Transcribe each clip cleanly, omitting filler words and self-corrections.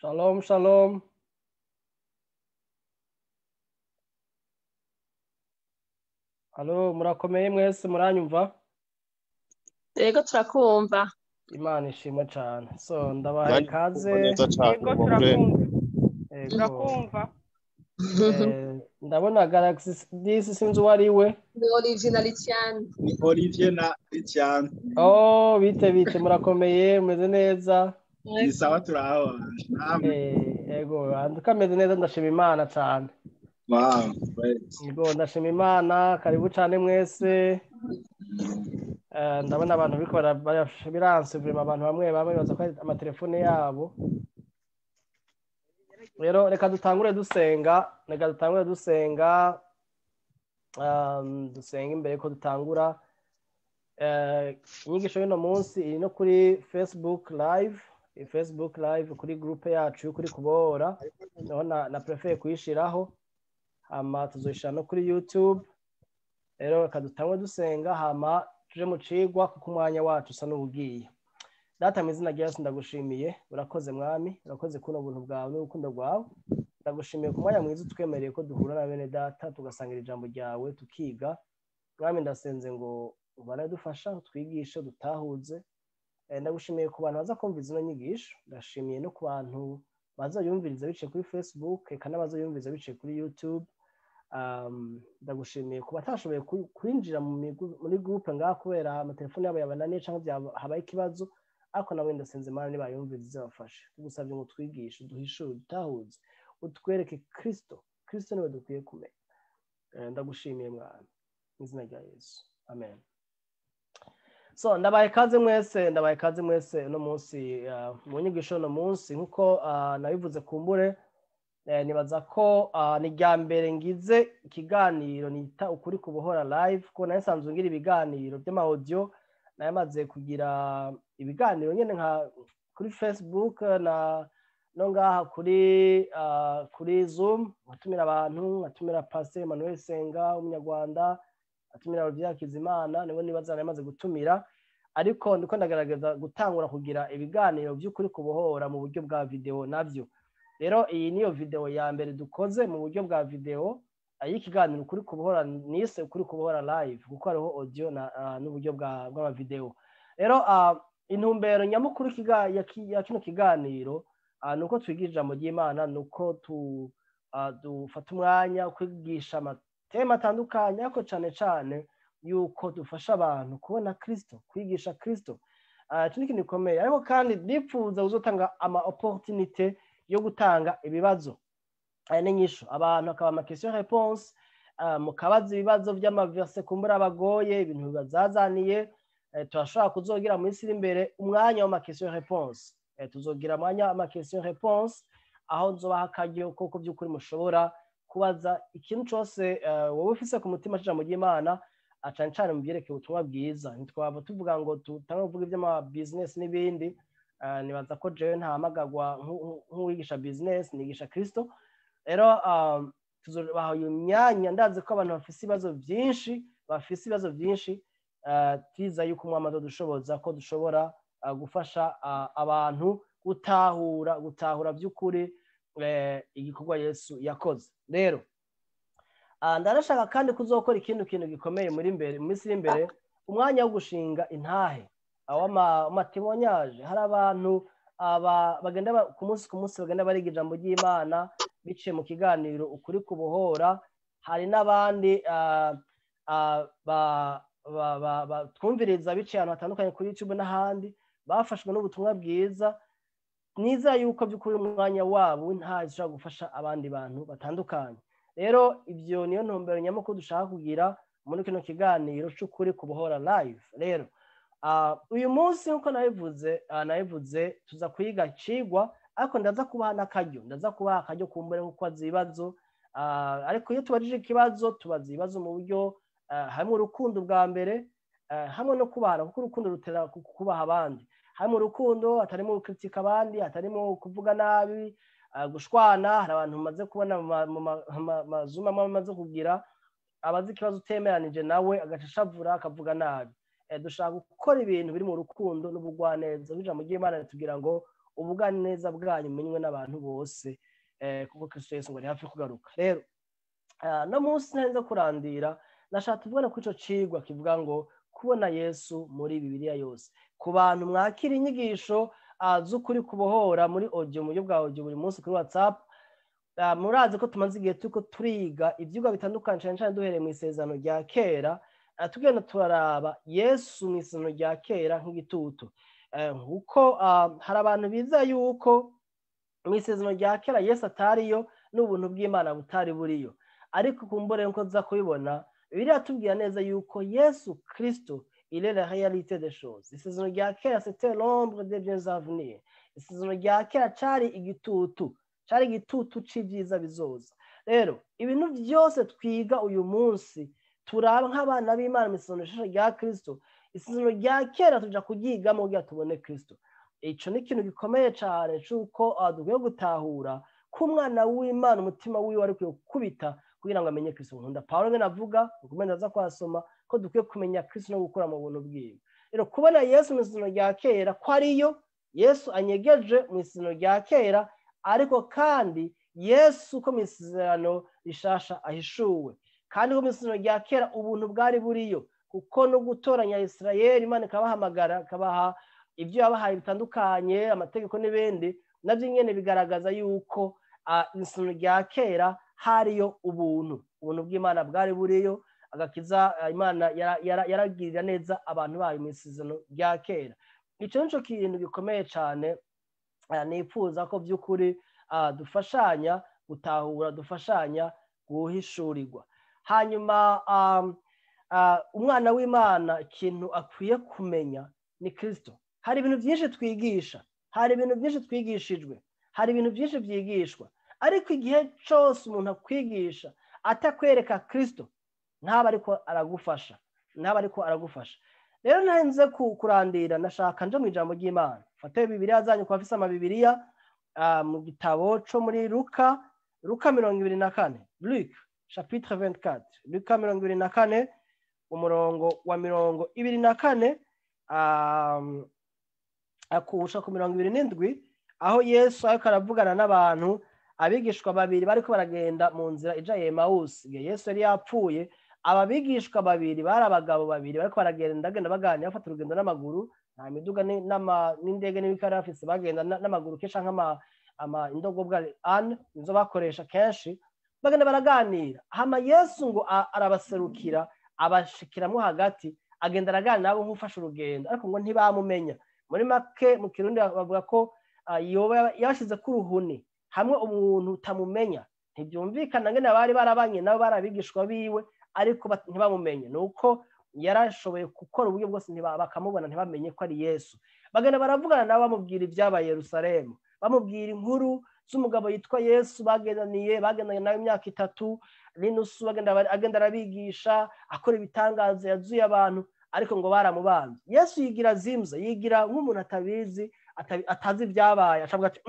Shalom, shalom. Halo, murakomeye mwese muranyumva? Yego turakumva. Imana ishimwe cyane. So ndabahaye ikaze. Yego turakumva. Turakumva. Ndabona Galaxy this sinzi uwo ari we. Ni Olivier na Litiane. Ni Olivier na Litiane. Oh, bite bite murakomeye, mumeze neza. Ni sawa turaho. Yego, anduka meze neza ndashima Imana cyane. Wow. Yego, ndashima Imana, karibu cyane mwese. Ndabona abantu biko biranse vraiment abantu bamwe bamwe baza ko amatelefone yabo. Rero reka dutangure dusenga, reka dutangure dusenga, dusenga imbere ko dutangura. Inyigisho y'uno munsi iri no kuri Facebook Live, Facebook Live kuri groupe yacu kuri Kubohora, niho na prefere kuyishiraho, hama tuzoyishira no kuri YouTube. Rero reka dutangure dusenga hama tuje mu cigwa kuko umwanya wacu usa n'uwugiye. Data mu izina rya Yesu ndagushimiye, urakoze mwami, urakoze kuno buntu bwawe n'urukundo rwawe. Ndagushimiye ku mwanya mwiza utwemereye ko duhura na bene data tugasangira ijambo ryawe tukiga. Mwami ndasenze ngo ubaradufasha, utwigishe, dutahuze. Ndagushimiye ku bantu baza kumva izo nyigisho, ndashimiye no ku bantu bazoyumviriza biciye kuri Facebook eka n'abazoyumviriza biciye kuri YouTube. Ndagushimiye ku batashoboye kwinjira muri groupe ngaha kubera amatelefone yabo yabananiye canke habaye ikibazo, ariko nawe ndasenze Imana nibayumviriza izabafashe. Tugusabye ngo twigishe, duhishure, dutahuze, utwereke Kristo. Kristo niwe dukwiye kumenya. Ndagushimiye Mwana mu izina rya Yesu, amen. So ndabaye kaze mwese, ndabaye kaze mwese no munsi mu nyigisho no munsi nkuko nabivuze kumbure. Nibaza ko ni rya mbere ngize ikiganiro nita ukuri kubohora live, ko nayo nsanzwe ngira ibiganiro by'ama audio, nayamaze kugira ibiganiro nyene nka kuri Facebook na no ngaha kuri Zoom, nkatumira abantu, nkatumira Pastor Emmanuel Senga umunyarwanda, atumira Olivier Hakizimana, nibo nibaza nayamaze gutumira, ariko ndiko ndagerageza gutangura kugira ibiganiro by'ukuri kubohora mu buryo bwa video navyo. Rero iyi niyo video ya mbere dukoze mu buryo bwa video y'ikiganiro kuri kubohora, nise kuri kubohora live kuko hariho audio na n'uburyo bwa video. Rero intumbero nyamukuru ya kino kiganiro nuko twigisha ijambo ry'Imana, nuko dufata umwanya kwigisha amatema atandukanye, ariko cane cane yuko dufasha abantu kubona Kristo, kwigisha Kristo. Iki ni ikintu gikomeye, ariko kandi nipfuza uzotanga ama opportunité yo gutanga ibibazo n'inyishu, abantu akaba ama question réponse, mukabaza ibibazo by'amaverse kumbura abagoye, ibintu bibazazaniye. Turashobora kuzogira mu minsi iri imbere umwanya w'ama question réponse. Tuzogira umwanya w'ama question réponse aho nzobaha akaryo koko by'ukuri mushobora kubaza ikintu cose wowe ufise ku mutima c'ijambo ry'Imana, cane cane mu byerekeye ubutumwa bwiza. Ntitwava tuvuga ngo tutange kuvuga iby'ama business n'ibindi. Nibaza ko jewe ntahamagagwa nk'uwigisha business, nigisha Kristo. Rero tuzobaha iyo myanya, ndazi ko abantu bafise ibibazo byinshi, bafise ibibazo byinshi, tiza yuko umwami azodushoboza ko dushobora gufasha abantu gutahura by'ukuri igikorwa Yesu yakoze. Rero ndarashaka kandi kuzokora ikindi kintu gikomeye muri imbere, mu minsi iri imbere, umwanya wo gushinga intahe amatemonyage. Hari abantu bagenda ku munsi ku munsi bagenda bariga ijambo ry'Imana biciye mu kiganiro ukuri kubohora. Hari n'abandi twumviriza biciye ahantu hatandukanye kuri YouTube n'ahandi, bafashwe n'ubutumwa bwiza. Niza yuko by'ukuri umwanya wabo w'intahe zishobora gufasha abandi bantu batandukanye. Rero ibyo niyo ntumbero nyamukuru dushaka kugira muri kino kiganiro c'ukuri kubohora live. Rero uyu munsi nkuko nabivuze tuza kwiga cigwa, ariko ndaza kubaha n'akaryo, ndaza kubaha akaryo kumbure nkuko azi ibibazo. Ariko iyo tubajije ikibazo tubaza ibibazo mu buryo hamwe urukundo bwa mbere, hamwe no kubahana, kuko urukundo rutera kubaha abandi. Hamwe urukundo hatarimo gukritika abandi, hatarimo kuvuga nabi, gushwana. Hari abantu bamaze kubona mu mazuma amwe bamaze kugira abazi ikibazo utemeranije nawe agacashavura akavuga nabi. Dushaka gukora ibintu biri mu rukundo n'ubugwaneza. Ijambo ry'Imana ritubwira ngo Ubugwaneza bwanyu bumenywe n'abantu bose, kuko Kristo Yesu ngo ari hafi kugaruka. Rero no munsi ntarinze kurandira, nashaka tuvugane kuri ico cigwa kivuga ngo kubona Yesu muri Bibiliya yose. Ku bantu mwakira inyigisho z'ukuri kubohora muri audio, mu buryo bwa audio buri munsi kuri WhatsApp, murazi ko tumaze igihe turiko turiga ivyigwa bitandukanye, cane cane duhereye mu isezerano rya kera, tugenda turaraba Yesu mu isezerano rya kera nk'igitutu. Nkuko hari abantu biza yuko mu isezerano rya kera Yesu atariyo n'ubuntu bw'Imana butari buriyo, ariko kumbure nko nza kubibona, Bibiliya iratubwira neza yuko Yesu Kristo, il est la réalité des choses. Isezerano rya kera, c'était l'ombre des biens à venir. Isezerano rya kera cari igitutu, cari igitutu c'ivyiza bizoza. Rero ibintu byose twiga uyu munsi turaba nk'abana b'Imana mu isezerano rishasha rya Kristo, isezerano rya kera tuja kuryigamo kugira tubone Kristo. Ico ni ikintu gikomeye cane c'uko dukwiye gutahura ko umwana w'Imana umutima wiwe ari ukwiye gukubita kugira ngo amenye Kristo. Nkunda Paulo ngene avuga, ukumenya aza kwasoma ko dukwiye kumenya Kristo no gukura mu buntu bwiwe. Rero kubona Yesu mu isezerano rya kera ko ariyo Yesu anyegeje mu isezerano rya kera, ariko kandi Yesu ko mu isezerano rishasha ahishuwe, kandi ko mu isezerano rya kera ubuntu bwari buriyo, kuko no gutoranya Isirayeli Imana ikabahamagara ikabaha ibyo yabahaye bitandukanye, amategeko n'ibindi, navyo nyene bigaragaza yuko isezerano rya kera hariyo ubuntu, ubuntu bw'Imana bwari buriyo, agakiza Imana yaragirira neza abantu bayo mu isezerano rya kera. Ico nico kintu gikomeye cane, nifuza ko by'ukuri dufashanya gutahura, dufashanya guhishurirwa. Hanyuma umwana w'Imana ikintu akwiye kumenya ni Kristo. Hari ibintu byinshi twigisha, hari ibintu byinshi twigishijwe, hari ibintu byinshi byigishwa, ariko igihe cyose umuntu akwigisha atakwereka Kristo, ntaba ariko aragufasha, ntaba ariko aragufasha. Rero ntarinze kurandira, nashaka nje mu ijambo ry'Imana. Fate Bibiliya zanyu kwa afise amabibiliya, mu gitabo co muri Luka, Luka 24, Luc chapitre 24, Luka 24 umurongo wa 24, akusha ku 27, aho Yesu ariko aravugana n'abantu, abigishwa babiri bariko baragenda mu nzira ija Emausi. Igihe Yesu yari yapfuye, aba bigishwa babiri bari abagabo babiri bariko baragenda genda baganira, bafata urugendo n'amaguru, nta miduga n'indege n'ibikari bafise, bagenda n'amaguru kenshi canke indogobwa ane nizo bakoresha kenshi, bagenda baraganira. Hama Yesu ngo arabaserukira, abashikiramwo hagati, agenda araganira nabo nk'ufashe urugendo, ariko ngo ntibamumenya. Muri make mu Kirundi bavuga ko yoba yashize ku ruhuni hamwe umuntu utamumenya. Ntibyumvikana ngene bari barabanye nabo bari abigishwa biwe, ariko ntibamumenye. Nuko yarashoboye gukora uburyo bwose bakamubona, ntibamenye ko ari Yesu. Bagenda baravugana nabo, bamubwira ibyabaye Yerusalemu, bamubwira inkuru z'umugabo yitwa Yesu bagendaniye, bagendanye nawe imyaka 3 n'inusu, agenda arabigisha, akora ibitangaza, yazuye abantu, ariko ngo baramubanze. Yesu yigira zimza, yigira nk'umuntu atabizi, atazi ibyabaye. Acavuga ati,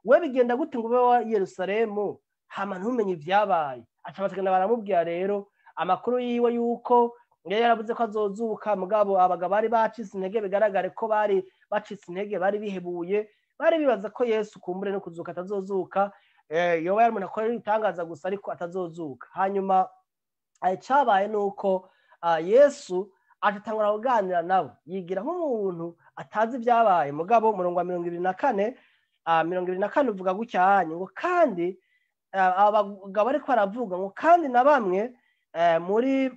we bigenda gute ngo ube wa Yerusalemu hama ntumenye ibyabaye? Aca bagenda baramubwira rero amakuru yiwe yuko yari yaravuze ko azozuka, mugabo abagabo bari bacitse intege, bigaragare ko bari bacitse intege, bari bihebuye, bari bibaza ko Yesu kumbure no kuzuka atazozuka, yoba yari umuntu akora ibitangaza gusa ariko atazozuka. Hanyuma icabaye nuko Yesu atatangura kuganira nabo, yigira nk'umuntu atazi ibyabaye. Mugabo umurongo wa 24, 24 uvuga gutya hanyu ngo kandi abagabo ariko baravuga ngo kandi na bamwe muri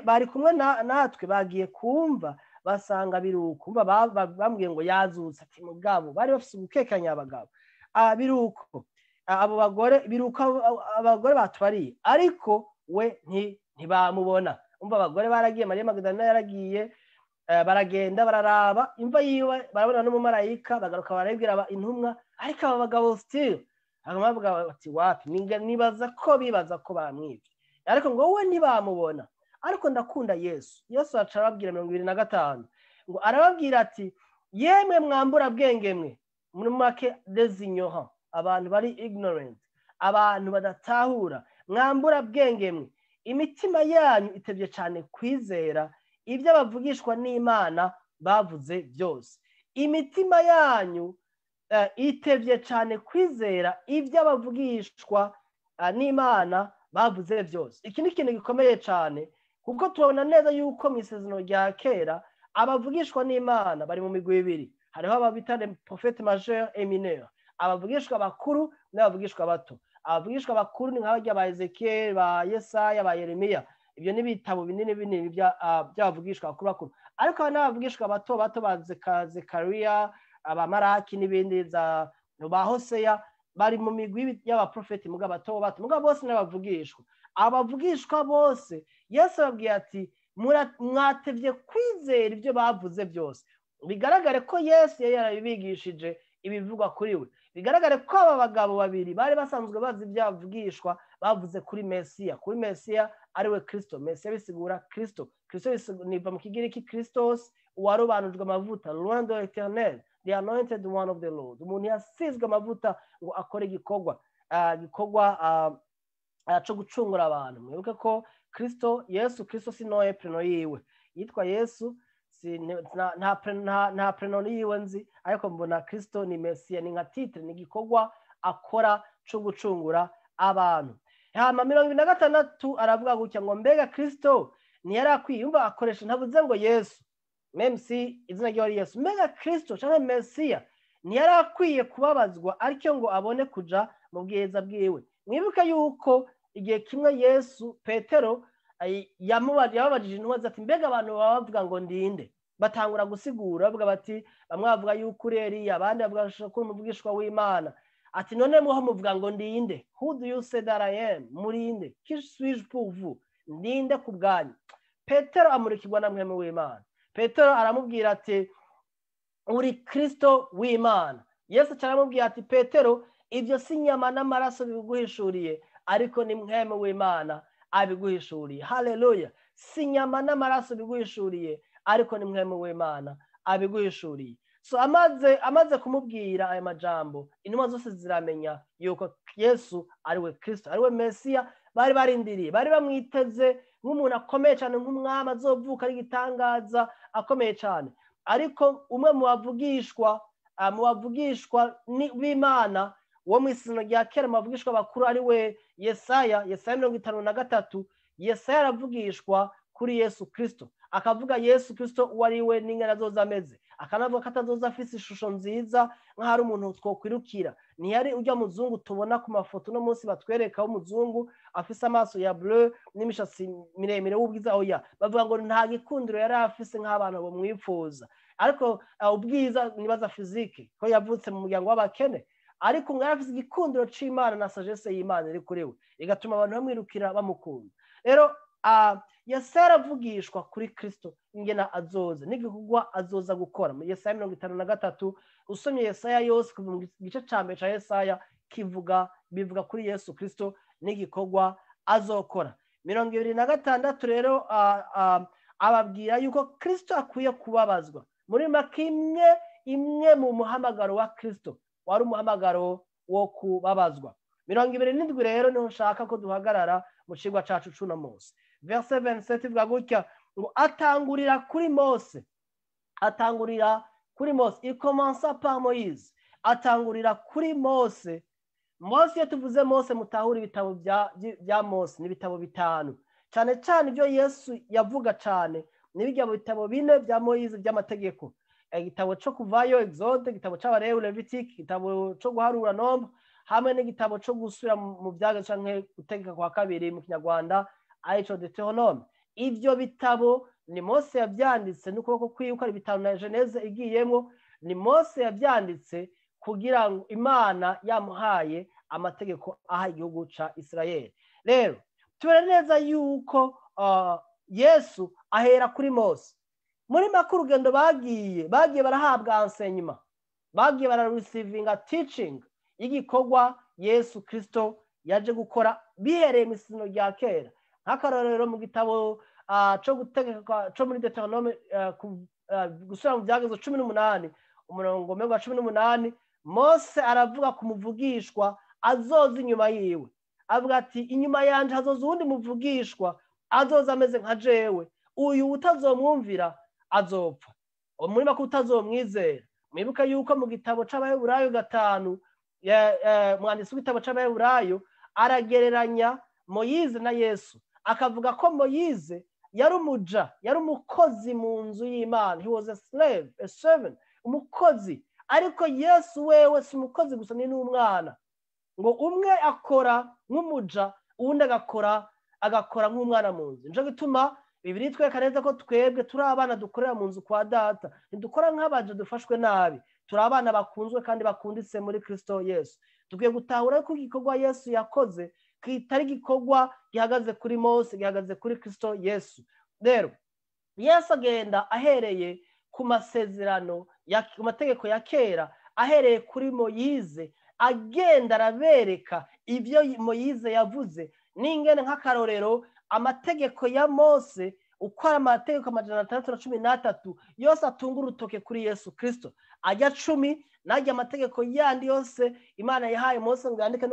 bari kumwe natwe bagiye kumva basanga biruko, umva bambwiye ngo yazutse, ati mugabo bari bafise ugukekanya abagabo, biruko abo bagore, biruko abagore batwariye, ariko we ntibamubona. Umva abagore baragiye, Mariya Magdalena yaragiye, baragenda bararaba imva yiwe, barabona n'umumarayika, bagaruka barabwira intumwa, ariko aba bagabo still bavuga bati wapi, nibaza ko bibaza ko bamwivye, ariko ngo we ntibamubona. Ariko ndakunda Yesu. Yesu aca arababwira 25 ngo arababwira ati yemwe mwambura bwenge mwe, muri make des ignorants, abantu bari ignorant, abantu badatahura, mwambura bwenge mwe, imitima yanyu itevye cane kwizera ibyo abavugishwa n'Imana bavuze byose. Imitima yanyu Itevye cyane kwizera ibyo abavugishwa n'Imana bavuze byose. Iki ni ikintu gikomeye cyane, kuko tubona neza yuko mu isezerano rya kera abavugishwa n'Imana bari mu migwi ibiri. Hariho ababita prophète majeur et mineur, abavugishwa bakuru n'abavugishwa bato. Abavugishwa bakuru ni nk'abarya ba Ezekiel, ba Yesaya, ba Yeremiya. Ibyo ni ibitabo binini binini by'abavugishwa bakuru bakuru. Ariko hari n'abavugishwa bato bato, ba Zekariya, abamaraki n'ibindi, za ba Hoseya, bari mu migwi y'abaprofeti mugabo bato bato, mugabo bose n'abavugishwa. Abavugishwa bose Yesu ababwiye ati: "Mwatevye kwizera ibyo bavuze byose." Bigaragare ko Yesu yari yarabibigishije ibivugwa kuri we. Bigaragare ko aba bagabo babiri bari basanzwe bazi ibyavugishwa bavuze kuri Mesiya, kuri Mesiya ariwe Kristo. Mesiya bisigura Kristo. Kristo niva mu Kigiriki Christos, uwarobanujwe amavuta, l'oint de l'Éternel, the anointed one of the Lord, umuntu yasizwe amavuta ngo akore igikorwa cyo gucungura abantu. Mwibuke ko Kristo, Yesu Kristo, si nom et prénom yiwe yitwa Yesu, si nta prénom yiwe nzi, ariko mbona Kristo ni Mesiya, ni nka titre, ni igikorwa akora cyo gucungura abantu. Hama 26 aravuga gutya ngo: "Mbega Kristo ntiyari akwiye?" Yumva akoresha, ntavuze ngo Yesu, même si izina rye ari Yesu. "Mbega Kristo cyangwa Mesiya ntiyari akwiye kubabazwa ariko ngo abone kuja mu bwiza bwiwe?" Mwibuke yuko igihe kimwe Yesu, Petero yababajije intumwa ze ati: "Mbega abantu baba bavuga ngo ndinde?" Batangura gusigura, bavuga bati: "Bamwe bavuga yuko uri Eliya, abandi bavuga ko uri umuvugishwa w'Imana." Ati: "None mwoho muvuga ngo ndinde? Who do you say that I am? Murinde? Qui suis-je pour vous? Ndinde ku bwanyu?" Petero amurikirwa na Mpwemu w'Imana. Petero aramubwira ati: "Uri Kristo w'Imana." Yesu aramubwira ati: "Petero, ibyo si inyama n'amaraso biguhishuriye, ariko ni Mpwemu w'Imana abiguhishuriye." Haleluya! Si inyama n'amaraso biguhishuriye, ariko ni Mpwemu w'Imana abiguhishuriye. So amaze kumubwira aya majambo, intumwa zose ziramenya yuko Yesu ariwe Kristo, ariwe Mesiya bari barindiriye, bari bamwiteze nk'umuntu akomeye cyane, nk'umwami azovuka ari igitangaza akomeye cyane. Ariko umwe mu bavugishwa b'Imana wo mu isezerano rya kera, mu bavugishwa bakuru, ari we Yesaya, Yesaya 53, Yesaya aravugishwa kuri Yesu Kristo, akavuga Yesu Kristo uwo ari we n'ingene azoza ameze, akanavuga ko atazoza afise ishusho nziza nk'aho umuntu twokwirukira. Ntiyari ujya muzungu tubona ku mafoto uno munsi batwereka, w'umuzungu afise amaso ya bleu n'imishatsi miremire w'ubwiza. Oya, bavuga ngo nta gikundiro yari afise nk'abantu bamwifuza, ariko ubwiza nibaza physique, ko yavutse mu muryango w'abakene, ariko ngo yari afise igikundiro c'Imana na sagesse y'Imana iri kuri we, bigatuma abantu bamwirukira, bamukunda. Rero Yesaya aravugishwa kuri Kristo, ingena azoza n'igikorwa azoza gukora, muri Yesaya 53. Usomye Yesaya yose, kuva mu gice ca mbere ca Yesaya, kivuga, bivuga kuri Yesu Kristo n'igikorwa azokora. 26 rero ababwira yuko Kristo akwiye kubabazwa. Muri make, imwe mu muhamagaro wa Kristo wari umuhamagaro wo kubabazwa. 27 rero niho nshaka ko duhagarara mu cigwa cacu c'uno munsi. Verset 27 ivuga gutya ngo: "Atangurira kuri Mose." Atangurira kuri Mose, il commença par Moïse, atangurira kuri Mose. Mose, iyo tuvuze Mose, mutahura ibitabo bya Mose ni ibitabo bitanu. Cyane cyane ibyo Yesu yavuga cyane ni bijya mu bitabo bine bya Moïse by'amategeko: igitabo cyo Kuvayo, Exode, igitabo c'Abalewi, Lévitique, igitabo cyo Guharura, Nombres, hamwe n'igitabo cyo Gusubira mu Byaga canke Gutegeka kwa Kabiri mu Kinyarwanda, arico Deutéronome. Ivyo bitabo ni Mose yavyanditse n'ukuboko kwiwe, uko ari bitanu na Genèse igiyemo. Ni Mose yavyanditse kugira ngo Imana yamuhaye amategeko aha igihugu ca Israel. Rero tubona neza yuko Yesu ahera kuri Mose. Muri make, urugendo bagiye barahabwa enseignement, bagiye bararecevinga teaching y'igikorwa Yesu Kristo yaje gukora, bihereye mu isezerano rya kera. Nk'akarorero, mu gitabo cyo Gutegeka, cyo muri Deutéronome, Gusubira mu Byagezo, 18, umurongo wa 18, Mose aravuga ku muvugishwa azoza inyuma yiwe. Avuga ati: "Inyuma yanje hazoza uwundi muvugishwa azoza ameze nka jewe. Uyu utazomwumvira azopfa." Muri make, utazomwizera. Mwibuka yuko mu gitabo c'Abaheburayo 5, umwanditsi w'igitabo c'Abaheburayo aragereranya Moyize na Yesu, akavuga ko Moyize yari umuja, yari umukozi mu nzu y'Imana. He was a slave, a servant, umukozi. Ariko Yesu wewe si umukozi gusa, ni n'umwana. Ngo umwe akora nk'umuja, uwundi agakora nk'umwana mu nzu. Nico gituma Bibiliya itwereka neza ko twebwe turi abana dukorera mu nzu kwa Data, ntidukora nk'abaja dufashwe nabi, turi abana bakunzwe kandi bakunditse muri Kristo Yesu. Dukwiye gutahura ko igikorwa Yesu yakoze kitari igikorwa gihagaze kuri Mose, gihagaze kuri Kristo Yesu. Rero Yesu agenda ahereye ku masezerano ku mategeko ya kera, ahereye kuri Moyize, agenda arabereka ibyo Moyize yavuze n'ingene. Nk'akarorero, amategeko ya Mose uko ari amategeko 613 yose atunga urutoke kuri Yesu Kristo. Ajya 10 n'ajya amategeko yandi yose Imana yahaye Mose ngo yandike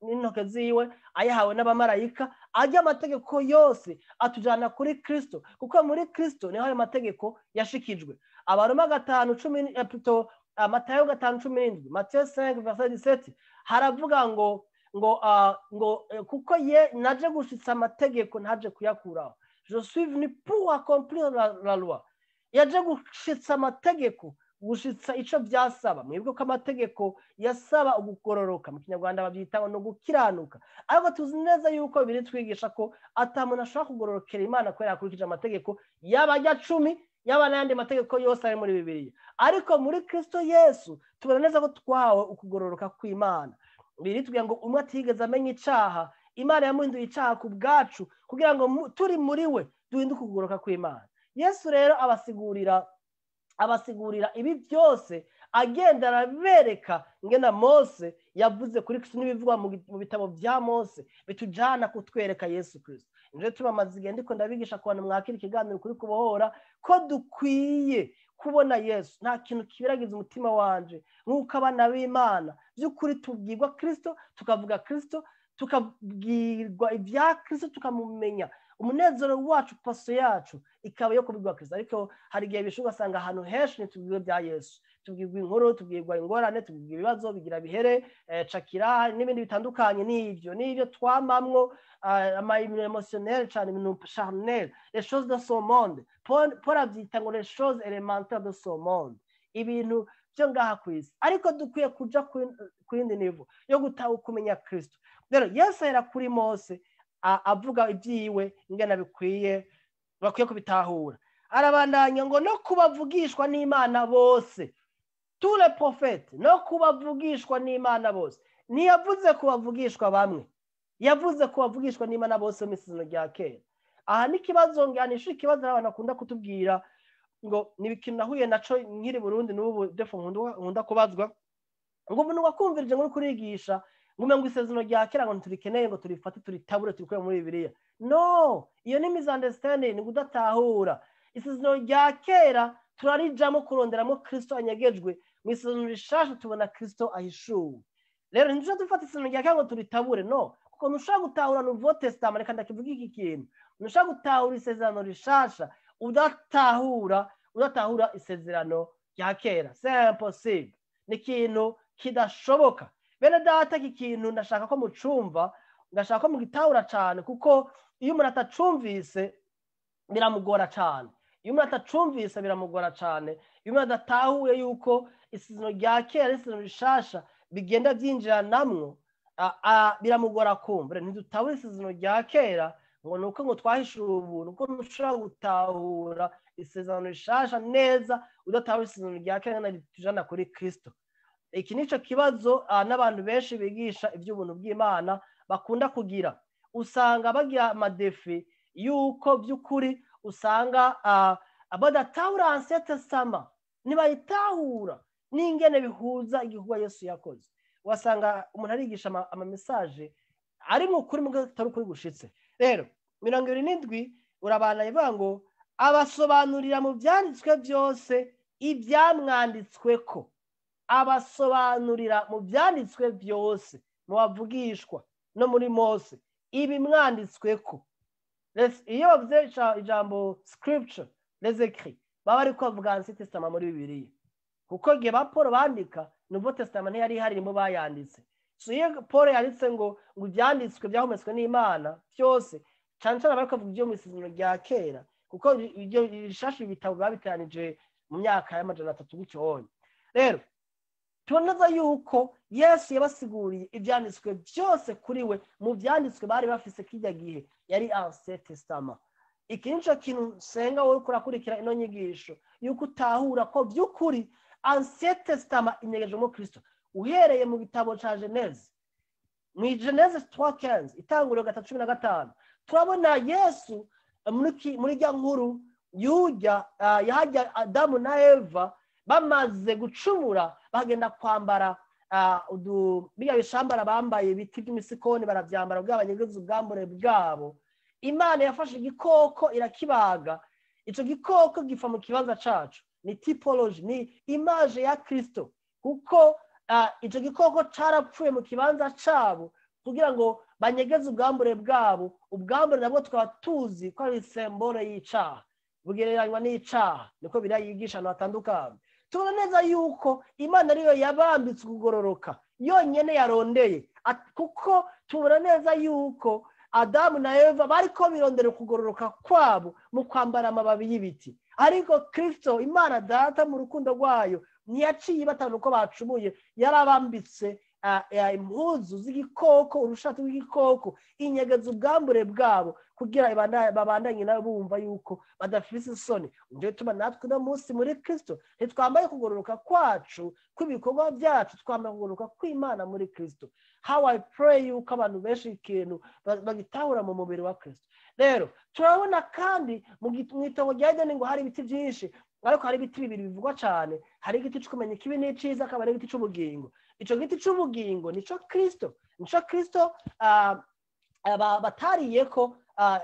n'intoke ziwe, ayahawe n'abamarayika, ajya amategeko yose atujana kuri Kristo, kuko muri Kristo niho ayo mategeko yashikijwe. Abaroma 5:10, plutôt Matayo 5:17, Matthieu 5 verset 17, haravuga ngo kuko ye naje gushitsa amategeko, ntaje kuyakuraho. Je suis venu pour accomplir la loi. Yaje gushitsa amategeko, gushitsa ico byasaba. Mwebwe ko amategeko yasaba ugugororoka, mu Kinyarwanda babyita ngo no gukiranuka, ariko tuzi neza yuko biri twigisha ko ata muntu ashobora kugororokera Imana kubera yakurikije amategeko, yaba ajya 10, yaba n'ayandi mategeko yose ari muri Bibiliya. Ariko muri Kristo Yesu tubona neza ko twahawe ukugororoka kw'Imana. Biri tubwira ngo umwe atigeze amenya icaha, Imana yamuhinduye icaha ku bwacu, kugira ngo turi muri we duhinduke ukugororoka kw'Imana. Yesu rero abasigurira ibi byose, agenda arabereka ngena Mose yavuze kuri Kristo n'ibivugwa mu bitabo bya Mose bitujana kutwereka Yesu Kristo. Nje tubamaze igihe ndiko ndabigisha ku bantu mwakira ikiganiro kuri kubohora ko dukwiye kubona Yesu. Nta kintu kibiragiza umutima wanje nk'uko abana b'Imana by'ukuri tubwirwa Kristo, tukavuga Kristo, tukabwirwa ibya Kristo, tukamumenya. Umunezero wacu, passion yacu ikaba yo kubwirwa Kristo. Ariko hari igihe bishuka ugasanga ahantu henshi ntitubwirwe bya Yesu, tubwirwa inkuru, tubwirwa ingorane, tubwirwa ibibazo bigira bihere, cakira n'ibindi bitandukanye n'ibyo twamamwo, ama émotionnel cyane, ibintu charnel, les choses de ce monde. Paul abyita ngo les choses élémentaires de ce monde, ibintu byo ngaha ku isi. Ariko dukwiye kuja ku yindi niveau yo gutaha kumenya Kristo. Rero Yesu ahera kuri Mose, avuga ibyiwe ingena bikwiye, bakwiye kubitahura. Arabandanya ngo no kubavugishwa n'Imana bose, tous les prophètes, no kubavugishwa n'Imana bose. Ntiyavuze kubavugishwa bamwe, yavuze kubavugishwa n'Imana bose mu Isezerano rya Kera. Aha ni ikibazo nganisha, ikibazo abantu bakunda kutubwira ngo ni ikintu nahuye naco nkiri Burundi, n'ubu des fois nkunda kubazwa ngo umuntu wakumvirije ngo uri kurigisha ngo Isezerano rya Kera ngo ntiturikeneye, ngo turifate turitabure, turikure muri Bibiliya. No, iyo ni misunderstanding, ni kudatahura. Isezerano rya Kera turarijamo kuronderamo Kristo anyegejwe, mu Isezerano Rishasha tubona Kristo ahishuwe. Rero ntidushobora dufata Isezerano rya Kera ngo turitabure, no, kuko ntushobora gutahura Nouveau Testament. Reka ndakivuga iki kintu: ntushobora gutahura Isezerano Rishasha udatahura Isezerano rya Kera. C'est impossible, ni ikintu kidashoboka. Bene Data, iki kintu ndashaka ko mucumva, ndashaka ko mugitahura cyane, kuko iyo umuntu atacumvise biramugora cyane. Iyo umuntu atacumvise biramugora cyane. Iyo umuntu adatahuye yuko Isezerano rya Kera n'Isezerano Rishasha bigenda byinjiranamwo, biramugora kumva. Ntidutahura Isezerano rya Kera ngo ni uko ngo twahishura ubuntu, kuko ntushobora gutahura Isezerano Rishasha neza udatahura Isezerano rya Kera ritujana kuri Kristo. Iki nico kibazo n'abantu benshi bigisha iby'ubuntu bw'Imana bakunda kugira. Usanga bagira ama défis yuko by'ukuri usanga badatahura Ancien Testament, ntibayitahura n'ingene bihuza igikorwa Yesu yakoze. Wasanga umuntu arigisha ama message ari mu kuri, mu atari ukuri gushitse. Rero 27 urabana ivuga ngo abasobanurira mu byanditswe byose ibyamwanditsweko. Abasobanurira mu byanditswe byose, mu bavugishwa no muri Mose, ibimwanditsweko. Iyo bavuze ijambo scripture, les écrits, baba ariko bavuga Ancien Testament muri Bibiliya. Kuko igihe ba Paul bandika, Nouveau Testament ntiyari ihari, nibo bayanditse. So iyo Paul yanditse ngo ibyanditswe byahumetswe n'Imana byose, cyane cyane bariko bavuga ibyo mu Isezerano rya Kera, kuko ibyo rishasha ibitabo babiteranije mu myaka ya 300 gutyo honye. Rero tubona yuko Yesu yabasiguriye ibyanditswe byose kuri we mu byanditswe bari bafise kijya gihe yari Ancien Testament. Iki nico kintu nsenga wowe urakurikira ino nyigisho, yuko utahura ko by'ukuri Ancien Testament inyegejwemo Kristo. Uhereye mu gitabo ca Genèse, mu Genèse 3:15, Itanguriro 3:15, turabona Yesu muri rya nkuru yujya yahajya Adamu na Eva bamaze gucumura, bagenda kwambara biya bishambara bambaye, ibiti by'imisikoni barabyambara kugira banyegeze ubwambure bwabo. Imana yafashe igikoko irakibaga, ico gikoko gifa mu kibanza cacu. Ni typology, ni image ya Kristo, kuko ico gikoko carapfuye mu kibanza cabo kugira ngo banyegeze ubwambure bwabo. Ubwambure nabwo tukaba tuzi ko ari symbole y'icaha, bugereranywa n'icaha, niko birayigisha ahantu hatandukanye. Tubona neza yuko Imana ariyo yabambitse ukugororoka yonyene yarondeye, kuko tubona neza yuko Adamu na Eva bariko birondera ukugororoka kwabo mu kwambara amababi y'ibiti, ariko Kristo, Imana Data, mu rukundo rwayo ntiyaciye batanu uko bacumuye, yarabambitse impuzu z'igikoko, urushato rw'igikoko, inyegeza ubwambure bwabo kugira babandanye nabo bumva yuko badafise isoni. Ndio bituma natwe uno munsi muri Kristo ntitwambaye kugororoka kwacu kw'ibikorwa byacu, twambaye kugororoka kw'Imana muri Kristo. How I pray yuko abantu benshi ikintu bagitahura mu mubiri wa Kristo. Rero turabona kandi mu itongo rya Edeni ngo hari ibiti byinshi, ariko hari ibiti bibiri bivugwa cyane: hari igiti cyo kumenya ikibi n'iciza, akaba ari igiti cy'ubugingo. Ico giti cy'ubugingo nico Kristo, nico Kristo batariye ko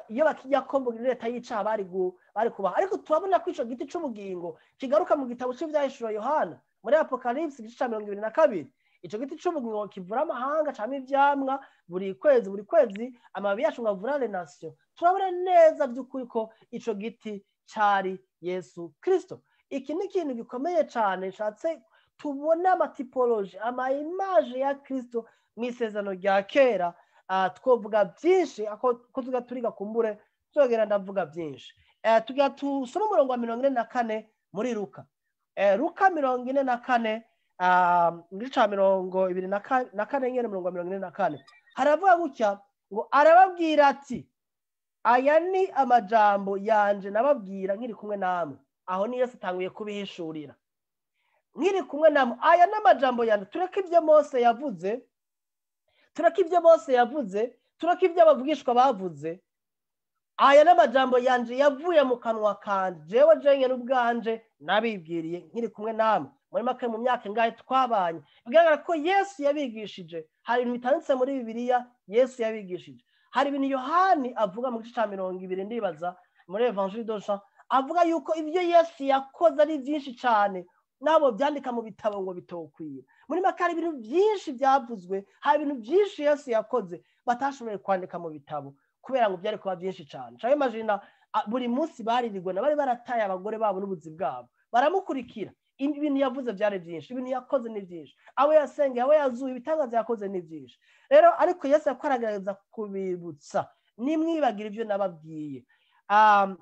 iyo bakijya ko muri leta y'icaha bari kubaha. Ariko turabona ko ico giti c'ubugingo kigaruka mu gitabo c'Ivyahishuro Yohana, muri Apocalypse, igice ca 22. Ico giti c'ubugingo kivura amahanga, cama ivyamwa buri kwezi buri kwezi, amababi yacu ngo avura les nations. Turabona neza by'ukuri ko ico giti cari Yesu Kristo. Iki ni ikintu gikomeye cane nshatse tubona, ama typologie, ama image ya Kristo mu Isezerano rya Kera. Twovuga byinshi ako ko tuga turiga, kumbure tuzogera ndavuga byinshi. Tugira tusome umurongo wa 44 muri Luka. Luka 44, igice ca 24 nyene, umurongo wa 44, haravuga gutya ngo: "Arababwira ati: Aya ni amajambo yanje nababwira nkiri kumwe namwe." Aho ni Yesu atanguye kubihishurira: "Nkiri kumwe namwe, aya ni amajambo yanje." Tureke ibyo Mose yavuze, tureke ibyo Mose yavuze, tureke ibyo abavugishwa bavuze. Aya ni amajambo yanje yavuye mu kanwa kanje, jewe jenyine ubwanje nabibwiriye nkiri kumwe namwe. Muri make, mu myaka ingahe twabanye. Bigaragara ko Yesu yabigishije. Hari ibintu bitanditse muri Bibiliya Yesu yabigishije. Hari ibintu Yohani avuga mu gice cya 20, ndibaza muri Évangile de Jean, avuga yuko ibyo Yesu yakoze ari byinshi cyane, nabo byandika mu bitabo ngo bitokwira. Muri make, hari ibintu byinshi byavuzwe, hari ibintu byinshi Yesu yakoze batashoboye kwandika mu bitabo kubera ngo byari kuba byinshi cyane. Cyangwa imagine, buri munsi baririrwa, bari barataye abagore babo n'ubuzi bwabo, baramukurikira. Ibintu yavuze byari byinshi, ibintu yakoze ni byinshi, abo yasengeye, abo yazuye, ibitangaza yakoze ni byinshi. Rero ariko Yesu yakoragerageza kubibutsa: "Nimwibagira ibyo nababwiye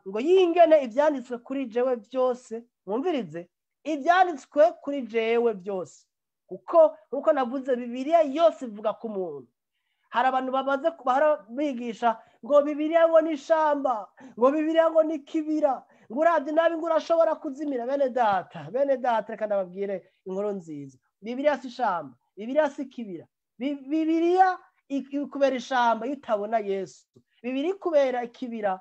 ngo yingene ibyanditswe kuri jewe byose." Mwumvirize, ibyanditswe kuri jewe byose, kuko nkuko navuze, Bibiliya yose ivuga ku muntu. Hari abantu bamaze bahora bigisha ngo Bibiliya ngo ni ishamba, ngo Bibiliya ngo ni kibira, ngo urabye nabi ngo urashobora kuzimira. Bene data, bene data, reka ndababwire inkuru nziza: Bibiliya si ishamba, Bibiliya si kibira. Bibiliya ikubera ishamba iyo utabona Yesu. Bibiliya ikubera ikibira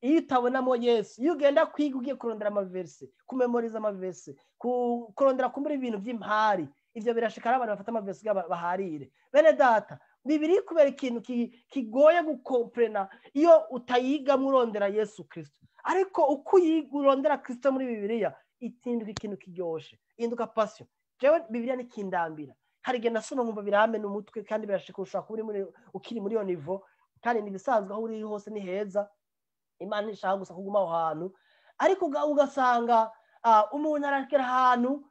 iyo utabonamo Yesu. Iyo ugenda kwiga ugiye kurondera ama verset, kumemoriza ama verset, kurondera kumbura ibintu by'impari, ivyo birashika abantu bafata ama verset baharire. Bene data, Bibiliya kubera ikintu kigoye gukomprena iyo utayigamo urondera Yesu Kristo. Ariko uko uyiga urondera Kristo muri Bibiliya, itinduka ikintu kiryoshe, ihinduka passion. Jewe Bibiliya nikindambira. Hari igihe nasoma nkumva biramena umutwe, kandi birashika ushobora kuba uri muri ukiri muri iyo niveau, kandi ni ibisanzwe. Aho uri hose ni heza, Imana ntishaka gusa kuguma aho hantu. Ariko ugasanga umuntu aragera ahantu.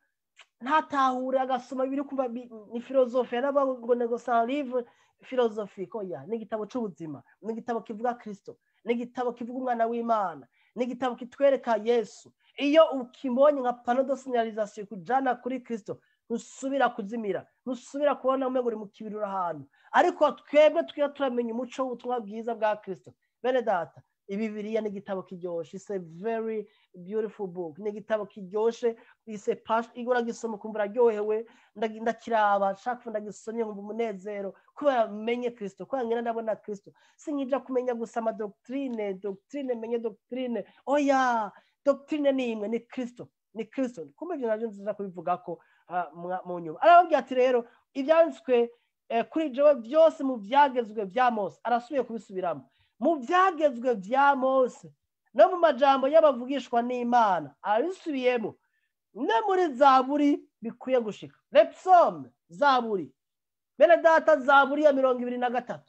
Ntatahura, agasoma biri kumva ni filozofe, yaravuga ngo nego sans livre philosophique. Oya, ni igitabo c'ubuzima, ni igitabo kivuga Kristo, ni igitabo kivuga umwana w'Imana, ni igitabo kitwereka Yesu. Iyo ukibonye nka panneau de signalisation kujana kuri Kristo, ntusubira kuzimira, ntusubira kubona umengo uri mu kibirura ahantu. Ariko twebwe twiga turamenya umuco w'ubutumwa bwiza bwa Kristo. Bene data, Bibiliya ni igitabo kiryoshe, it's a very beautiful book, ni igitabo kiryoshe, it's a passion. Iyo uragisoma ukumva uraryohewe. Ndakiraba nshaka ndagisomye nkumva umunezero kubera menye Kristo, kubera ngenda ndabona Kristo. Sinkija kumenya gusa ama doctrine, doctrine, menye doctrine. Oya, doctrine ni imwe, ni Kristo, ni Kristo. Kumbe ibyo navyo nziza kubivuga ko mu nyuma. Arababwira ati rero ibyanditswe kuri jewe byose mu byagezwe bya Mose, arasubiye kubisubiramo mu byagezwe bya Mose no mu majambo y'abavugishwa n'Imana, arabisubiyemo no muri Zaburi bikwiye gushika. Les psaumes, Zaburi, bene data, Zaburi ya 23,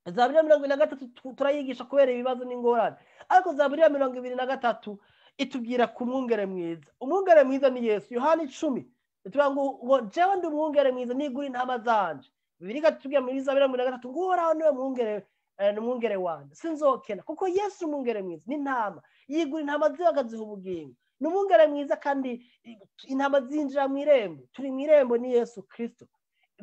Zaburi ya 23 turayigisha kubera ibibazo n'ingorane, ariko Zaburi ya 23 itubwira ku mwungere mwiza. Umwungere mwiza ni Yesu. Yohana 10 itubwira ngo jewe ndi umwungere mwiza, nigura intama zanje. Bibiliya itubwira muri Zaburi ya 23 ngo Uhoraho niwe mwungere, ni umwungere wanje, sinzokena, kuko Yesu umwungere mwiza ni intama, yigura intama ziwe akaziha ubugingo. Ni umwungere mwiza kandi intama zinjira mu irembo, turi mu irembo ni Yesu Kristo.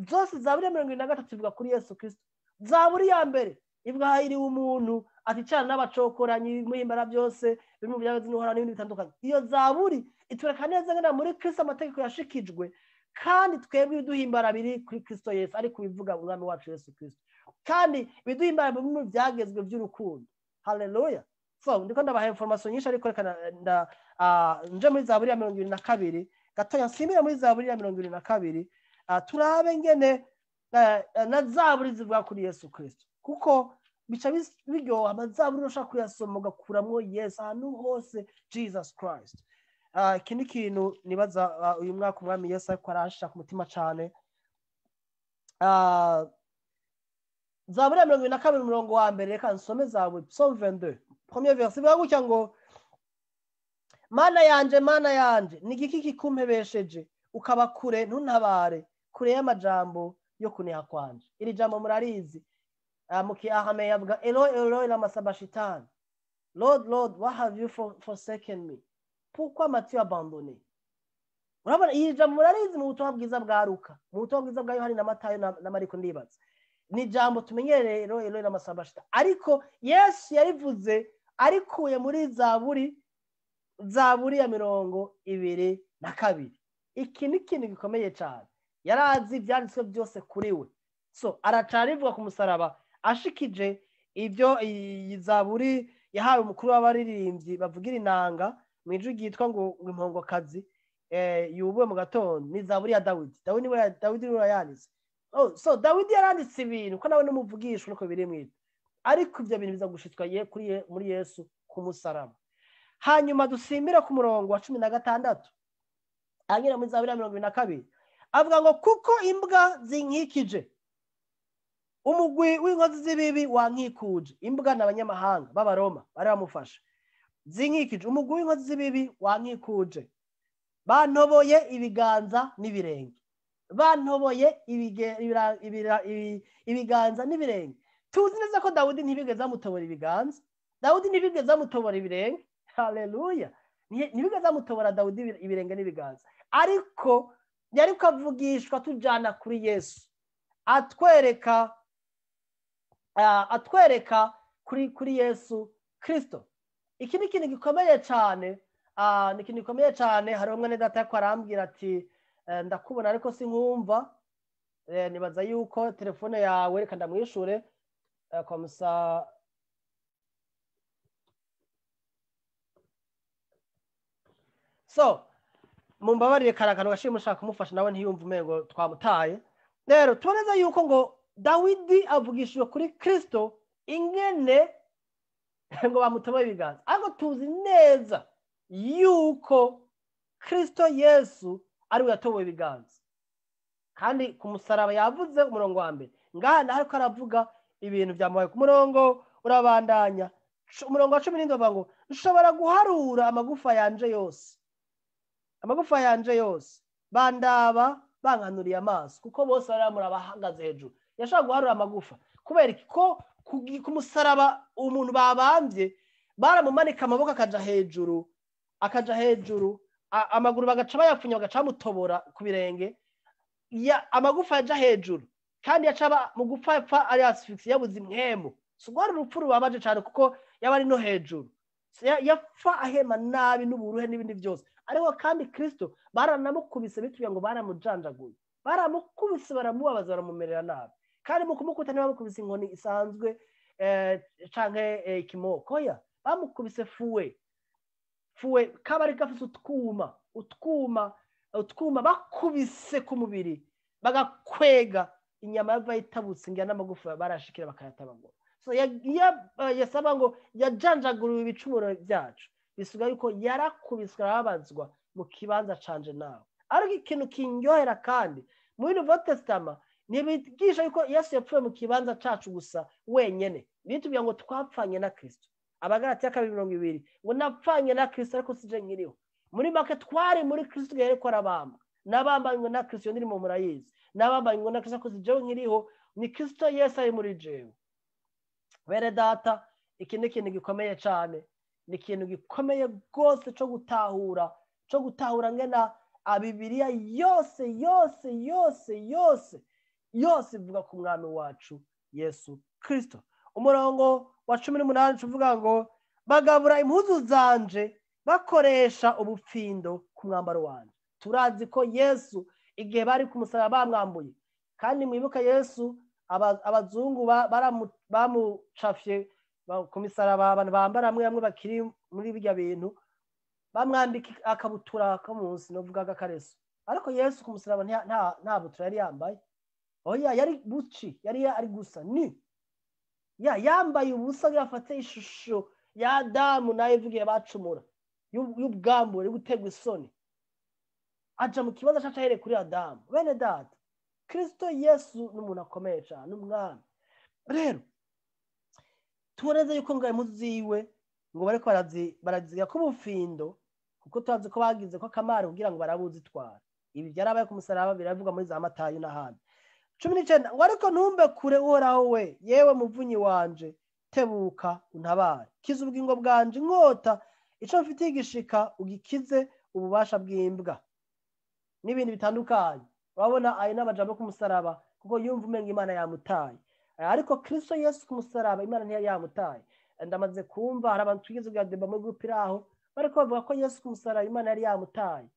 Zose Zaburi ya 23 ivuga kuri Yesu Kristo. Zaburi ya mbere ivuga hahiriwe umuntu aticana n'abacokoranyi muhimbara byose biri mu byabazi n'uhoraho n'ibindi bitandukanye. Iyo Zaburi itwereka neza ngena muri Kristo amategeko yashikijwe, kandi twebwe ibiduhimbara biri kuri Kristo Yesu, ariko bivuga umwami wacu Yesu Kristo, kandi ibiduhimbara biri mu byagezwe by'urukundo. Haleluya. So ndiko ndabaha information nyinshi, ariko reka nje muri Zaburi ya 22 gatoya, nsimire muri Zaburi ya 22, turabe ngene na Zaburi zivuga kuri Yesu Kristo, kuko bica biryoha. Amazaburi ushaka kuyasoma ugakuramwo Yesu ahantu hose, Jesus Christ. Iki ni ikintu nibaza uyu mwaka umwami Yesu ariko arashaka ku mutima cane. Zaburi ya 22 umurongo wa mbere, reka nsome Zaburi, Psaume 22 premier verset, bivuga gutya ngo Mana yanje, Mana yanje, ni igiki kikumpebesheje ukaba kure ntuntabare, kure y'amajambo yo kuniha kwanje. Iri jambo murarizi. Mu Kiarame yavuga Eloi Eloi lama sabachthani, Lord Lord why have you forsaken me, pourquoi m'as-tu abandonné. Urabona iri jambo murarizi mu butumwa bwiza bwa Luka, mu butumwa bwiza bwa Yohani na Matayo na Mariko, ndibaza ni jambo tumenyereye, Eloi Eloi lama sabachthani, ariko Yesu yarivuze arikuye muri Zaburi ya 22. Iki ni ikintu gikomeye cyane, yarazi ibyanditswe byose kuri we. So aracarivuga ku musaraba ashikije ibyo iyi Zaburi yahawe umukuru w'abaririmbyi bavugira inanga mu ijwi ryitwa ngo impongokazi yubuwe mu gatondo, ni Zaburi ya Dawidi. Dawidi niwe yanditse. So Dawidi yaranditse ibintu ko nawe n'umuvugishwa nuko biri mwita, ariko ibyo bintu biza gushitswa kuri muri Yesu ku musaraba. Hanyuma dusimbira ku murongo wa 16 agira muri Zaburi ya 22 avuga ngo kuko imbwa zinkikije, umugwi w'inkozi z'ibibi wankikuje. Imbwa n'abanyamahanga b'Abaroma bari bamufashe, zinkikije, umugwi w'inkozi z'ibibi wankikuje, bantoboye ibiganza n'ibirenge, bantoboye ibiganza n'ibirenge. Tuzi neza ko Dawidi ntibigeze amutobora ibiganza, Dawidi ntibigeze amutobora ibirenge. Haleluya. Ntibigeze amutobora Dawidi ibirenge n'ibiganza, ariko yariko avugishwa tujana kuri Yesu, atwereka kuri Yesu Kristo. Iki ni ikintu gikomeye cyane, ni ikintu gikomeye cyane. Hari umwe ne data yako arambwira ati ndakubona ariko sinkumva, nibaza yuko telefone yawe, reka ndamwishure komsa. So mumbabarire karakano gashimwe mushaka kumufasha nawe ntiyumva umengo twamutaye. Rero tuboneza yuko ngo Dawidi avugishijwe kuri Kristo ingene ngo bamutoboye ibiganza, ariko tuzi neza yuko Kristo Yesu ari we yatoboye ibiganza, kandi ku musaraba yavuze umurongo wa mbere ngaha ariko aravuga ibintu byamubaye. Ku murongo urabandanya, umurongo wa 17 bavuga ngo nshobora guharura amagufa yanje yose, amagufa yanje yose Bandaba bankanuriye amaso, kuko bose bari bamuraba hejuru. Yashaka guharura amagufa kubera ko ku musaraba umuntu babambye baramumanika amaboko akaja hejuru, amaguru bagaca bayafunya, bagaca bamutobora ku birenge, amagufa yaja hejuru, kandi yacaba mu gupfa yapfa ari asphyxie, yabuze impwemu. Si rwari urupfu rubabaje cyane kuko yaba ari no hejuru, yapfa ahema nabi n'uburuhe n'ibindi byose. Ariko kandi Kristo baranamukubise, bitubwira ngo baramujanjaguye, baramukubise, baramubabaza, baramumerera nabi. Kandi mu kumukubita ntibamukubise inkoni isanzwe canke ikimoko, oya, bamukubise fouet kaba ari gafise utwuma bakubise ku mubiri, bagakwega inyama yava itabutse, ngira n'amagufa barashikira bakayatabagura. So yasaba ngo yajanjaguriwe ibicumuro byacu, bisuga yuko yarakubiswe arababazwa mu kibanza canje nawe. Ariko ikintu kindyohera kandi muri Nouveau Testament ntibigisha yuko Yesu yapfuye mu kibanza cacu gusa wenyene, bitubwira ngo twapfanye na Kristo. Abagalatiya 2:20 ngo napfanye na Kristo ariko sije nkiriho. Muri make twari muri Kristo igihe yariko arabambwa, nabambanywe na Kristo, iyo ndirimbo murayizi, nabambanywe na Kristo ariko sije nkiriho, ni Kristo Yesu ari muri jewe. Bene data, iki ni ikintu gikomeye cyane, ni ikintu gikomeye rwose cyo gutahura ngena Bibiliya yose yose yose yose yose ivuga ku mwami wacu Yesu Kristo. Umurongo wa 18 uvuga ngo bagabura impuzu zanje bakoresha ubupfindo ku mwambaro wanje. Turazi ko Yesu igihe bari ku musaraba bamwambuye, kandi mwibuka Yesu abazungu bamucafye ku misaraba, abantu bambara amwe bakiri muri bijya bintu, bamwambika akabutura ko munsi novuga agakareso. Ariko Yesu ku musaraba nta butura yari yambaye, oya, yari buci, yari ari gusa ni yambaye ubusa, yafate ishusho ya Adamu na Eva igihe bacumura, y'ubwambure, gutegwa isoni, aja mu kibanza caca ahereye kuri Adamu. Bene data, Kristo Yesu ni umuntu akomeye cyane, umwami. Rero tuboneze yuko ngo impuzu ziwe ngo bariko baraziga ko ubufindo, kuko turazi ko bagize ko akamaro kugira ngo barabuzitwara. Ibi byarabaye ku musaraba, biravuga muri za Matayo n'ahandi. 19 ngo ariko ntumbe kure Uhoraho we, yewe muvunyi wanje, tebuka untabare, kiza ubugingo bwanje inkota, ico mfitiye igishika ugikize ububasha bw'imbwa, n'ibindi bitandukanye. Urabona ayo n'amajambo ku musaraba, kuko yumva umenga Imana yamutaye. Ariko Kristo Yesu ku musaraba Imana ntiyari yamutaye. Ndamaze kumva hari abantu twigeze kugadeba muri groupe iraho bariko bavuga ko Yesu ku musaraba Imana yari yamutaye.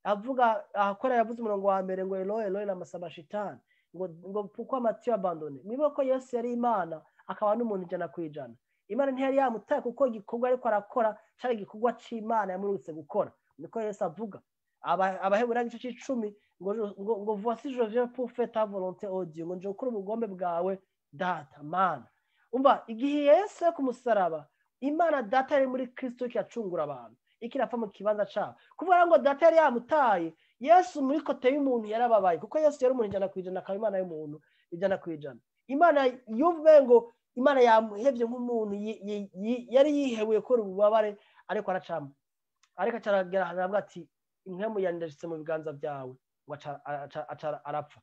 Avuga ahakora yavuze umurongo wa mbere ngo Eloi Eloi lama sabachthani, ngo pourquoi m'as-tu abandonné. Mwibuke ko Yesu yari Imana akaba n'umuntu 100%. Imana ntiyari yamutaye kuko igikorwa ariko arakora cari igikorwa c'Imana yamurutse gukora. Niko Yesu avuga. Abaheburayo igice c'icumi ngo voici je viens pour faire ta volonté, ô Dieu, ngo nje gukora ubugombe bwawe data Mana. Umva igihe Yesu ku musaraba Imana data yari muri Kristo ikiracungura abantu, ikirapfa mu kibanza cabo. Kuvuga ngo data yari yamutaye, Yesu muri kote y'umuntu yarababaye, kuko Yesu yari umuntu 100% akaba Imana y'umuntu 100%. Imana yumve ngo Imana yamuhevye nk'umuntu yari yihebuye ko ububabare ariko aracamo. Ariko acaragera ahantu ati impwemu yandashitse mu biganza byawe, ngo aca arapfa.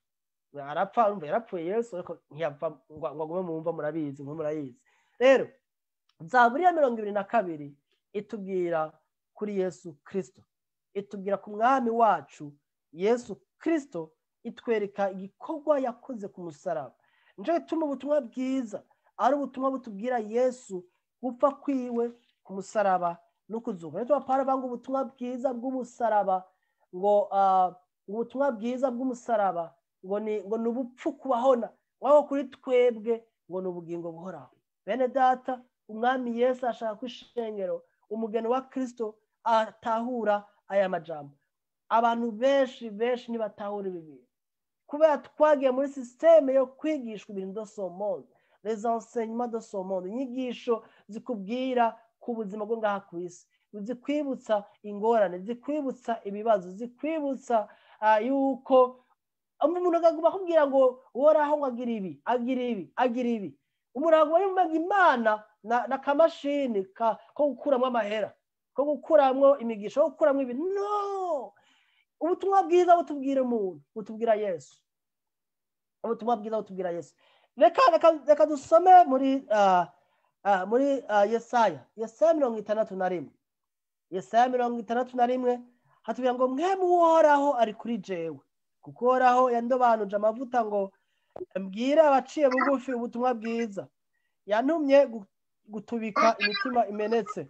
Arapfa, urumva yarapfuye Yesu, ariko ntiyapfa ngo agume mu mva, murabizi, nko murayizi. Rero Zaburi ya 22 itubwira kuri Yesu Kristo, itubwira ku mwami wacu Yesu Kristo, itwereka igikorwa yakoze ku musaraba. Nico gituma ubutumwa bwiza ari ubutumwa butubwira Yesu gupfa kwiwe ku musaraba no kuzuka. Nico Pawulo avuga ngo ubutumwa bwiza bw'umusaraba, ngo ubutumwa bwiza bw'umusaraba ngo ni ubupfu kubahona, waho kuri twebwe ngo ni ubugingo buhoraho. Bene data, umwami Yesu ashaka ko ishengero umugeni wa Kristo atahura aya majambo. Abantu benshi benshi ntibatahura ibi bintu, kubera twagiye muri systeme yo kwigishwa ibintu de ce monde, les enseignements de ce monde, inyigisho zikubwira ku buzima bwo ngaha ku isi, zikwibutsa ingorane, zikwibutsa ibibazo, zikwibutsa yuko umuntu agomba akubwira ngo uhoraho ngo agira ibi, agira ibi, agira ibi. Umuntu agomba yumva Imana na kamashini ko gukuramwo amahera, ko gukuramwo imigisha, ko gukuramwo ibi. No, Ubutumwa bwiza butubwira umuntu, butubwira Yesu. Ubutumwa bwiza butubwira Yesu. Reka dusome muri Yesaya. Yesaya 61. Yesaya 61 hatubwira ngo mwemu Uhoraho ari kuri jewe, kuko Uhoraho yandobanuje amavuta ngo mbwire abaciye bugufi ubutumwa bwiza, yantumye gutubika imitima imenetse,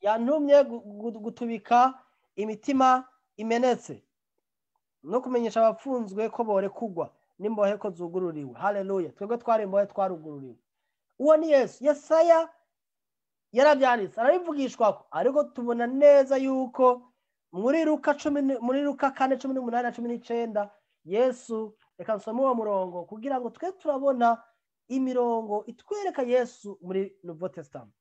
yantumye gutubika imitima imenetse no kumenyesha abapfunzwe ko borekugwa n'imbohe ko zugururiwe. Haleluya! Twebwe twari imbohe, twarugururiwe. Uwo ni Yesu. Yesaya yarabyanditse, arabivugishwa, ariko tubona neza yuko muri Luka muri Luka 4:18 na 19 Yesu, reka nsome uwo murongo kugira ngo twe turabona imirongo itwereka Yesu muri Nouveau Testament,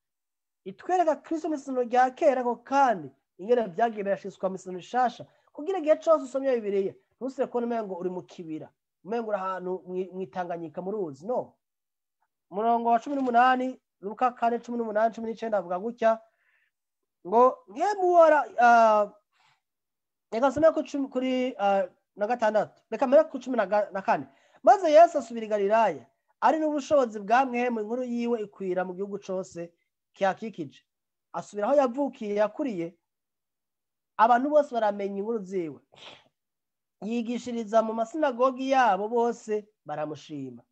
itwereka Kristo mu Isezerano rya kera, ko kandi ingene byagiye birashyizwa mu Isezerano rishasha, kugira igihe cyose usomye Bibiliya ntusire kubona umengo uri mu kibira, umengo uri ahantu mwitanganyika mu ruzi. No murongo wa 18, Luka 4:18 19 avuga gutya ngo nkemuwora. Reka nsome kuri na 6, reka mbere ku 14. Maze Yesu asubira i Galilaya ari n'ubushobozi bwa mwemu, inkuru yiwe ikwira mu gihugu cose kihakikije. Asubira aho yavukiye yakuriye, abantu bose baramenya inkuru ziwe. Yigishiriza mu masinagogi yabo, bose baramushima.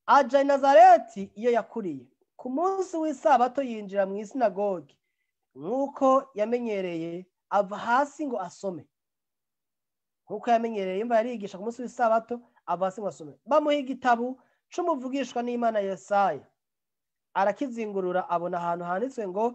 Aja i Nazareti iyo yakuriye. Ku munsi w'isabato yinjira mu isinagogi nk'uko yamenyereye, ava hasi ngo asome. Nk'uko yamenyereye, imva yarigisha ku munsi w'isabato, ava hasi ngo asome. Bamuha igitabo c'umuvugishwa n'Imana Yesaya, arakizingurura, abona ahantu handitswe ngo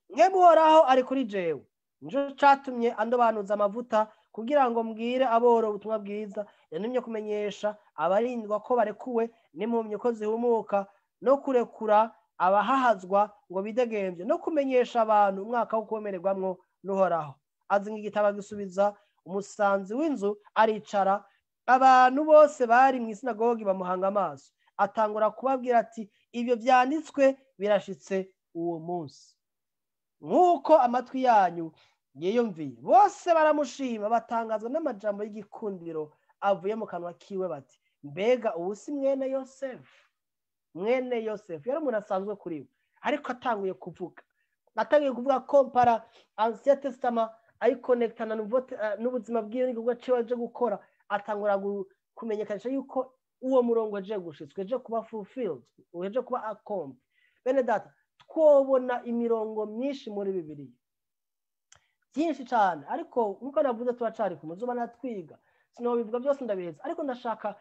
mwemu Uhoraho ari kuri jewe, nico catumye andobanuza amavuta kugira ngo mbwire aboro ubutumwa bwiza, yantumye kumenyesha abarindwa ko barekuwe, n'impumyi ko zihumuka, no kurekura abahahazwa ngo bidegembye, no kumenyesha abantu umwaka wo kwemererwamwo n'Uhoraho. Azinga igitabo, agisubiza umusanzi w'inzu, aricara. Abantu bose bari mu isinagogi bamuhanga amaso. Atangura kubabwira ati ibyo byanditswe birashitse uwo munsi nk'uko amatwi yanyu yiyumviye. Bose baramushima, batangazwa n'amajambo y'igikundiro avuye mu kanwa kiwe, bati mbega ubu si mwene Yosefu? Mwene Yosefu yari umuntu asanzwe kuri we, ariko atanguye kuvuga kompara Ancien Testament, ayikonekitana n'ubuzima bwiwe n'igikorwa ciwe aje gukora, atangura kumenyekanisha yuko uwo murongo aje gushitswe, aje kuba fulfilled, uje kuba accompli. Bene data, twobona imirongo myinshi muri Bibiliya, byinshi cyane, ariko nkuko navuze turacari ku muzuba natwiga, sinobivuga byose ndabiheza, ariko ndashaka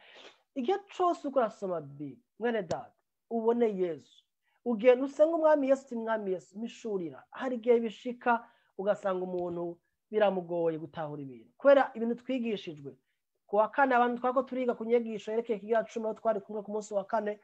igihe cyose uko urasoma Bible, mwene data, ubone Yesu, ugenda usenga Umwami Yesu uti Mwami Yesu, mishurira. Hari igihe bishika ugasanga umuntu biramugoye gutahura ibintu kubera ibintu twigishijwe. Ku wa kane abantu twako turiga ku nyigisho yerekeye ikigira 10, aho twari kumwe ku munsi wa kane,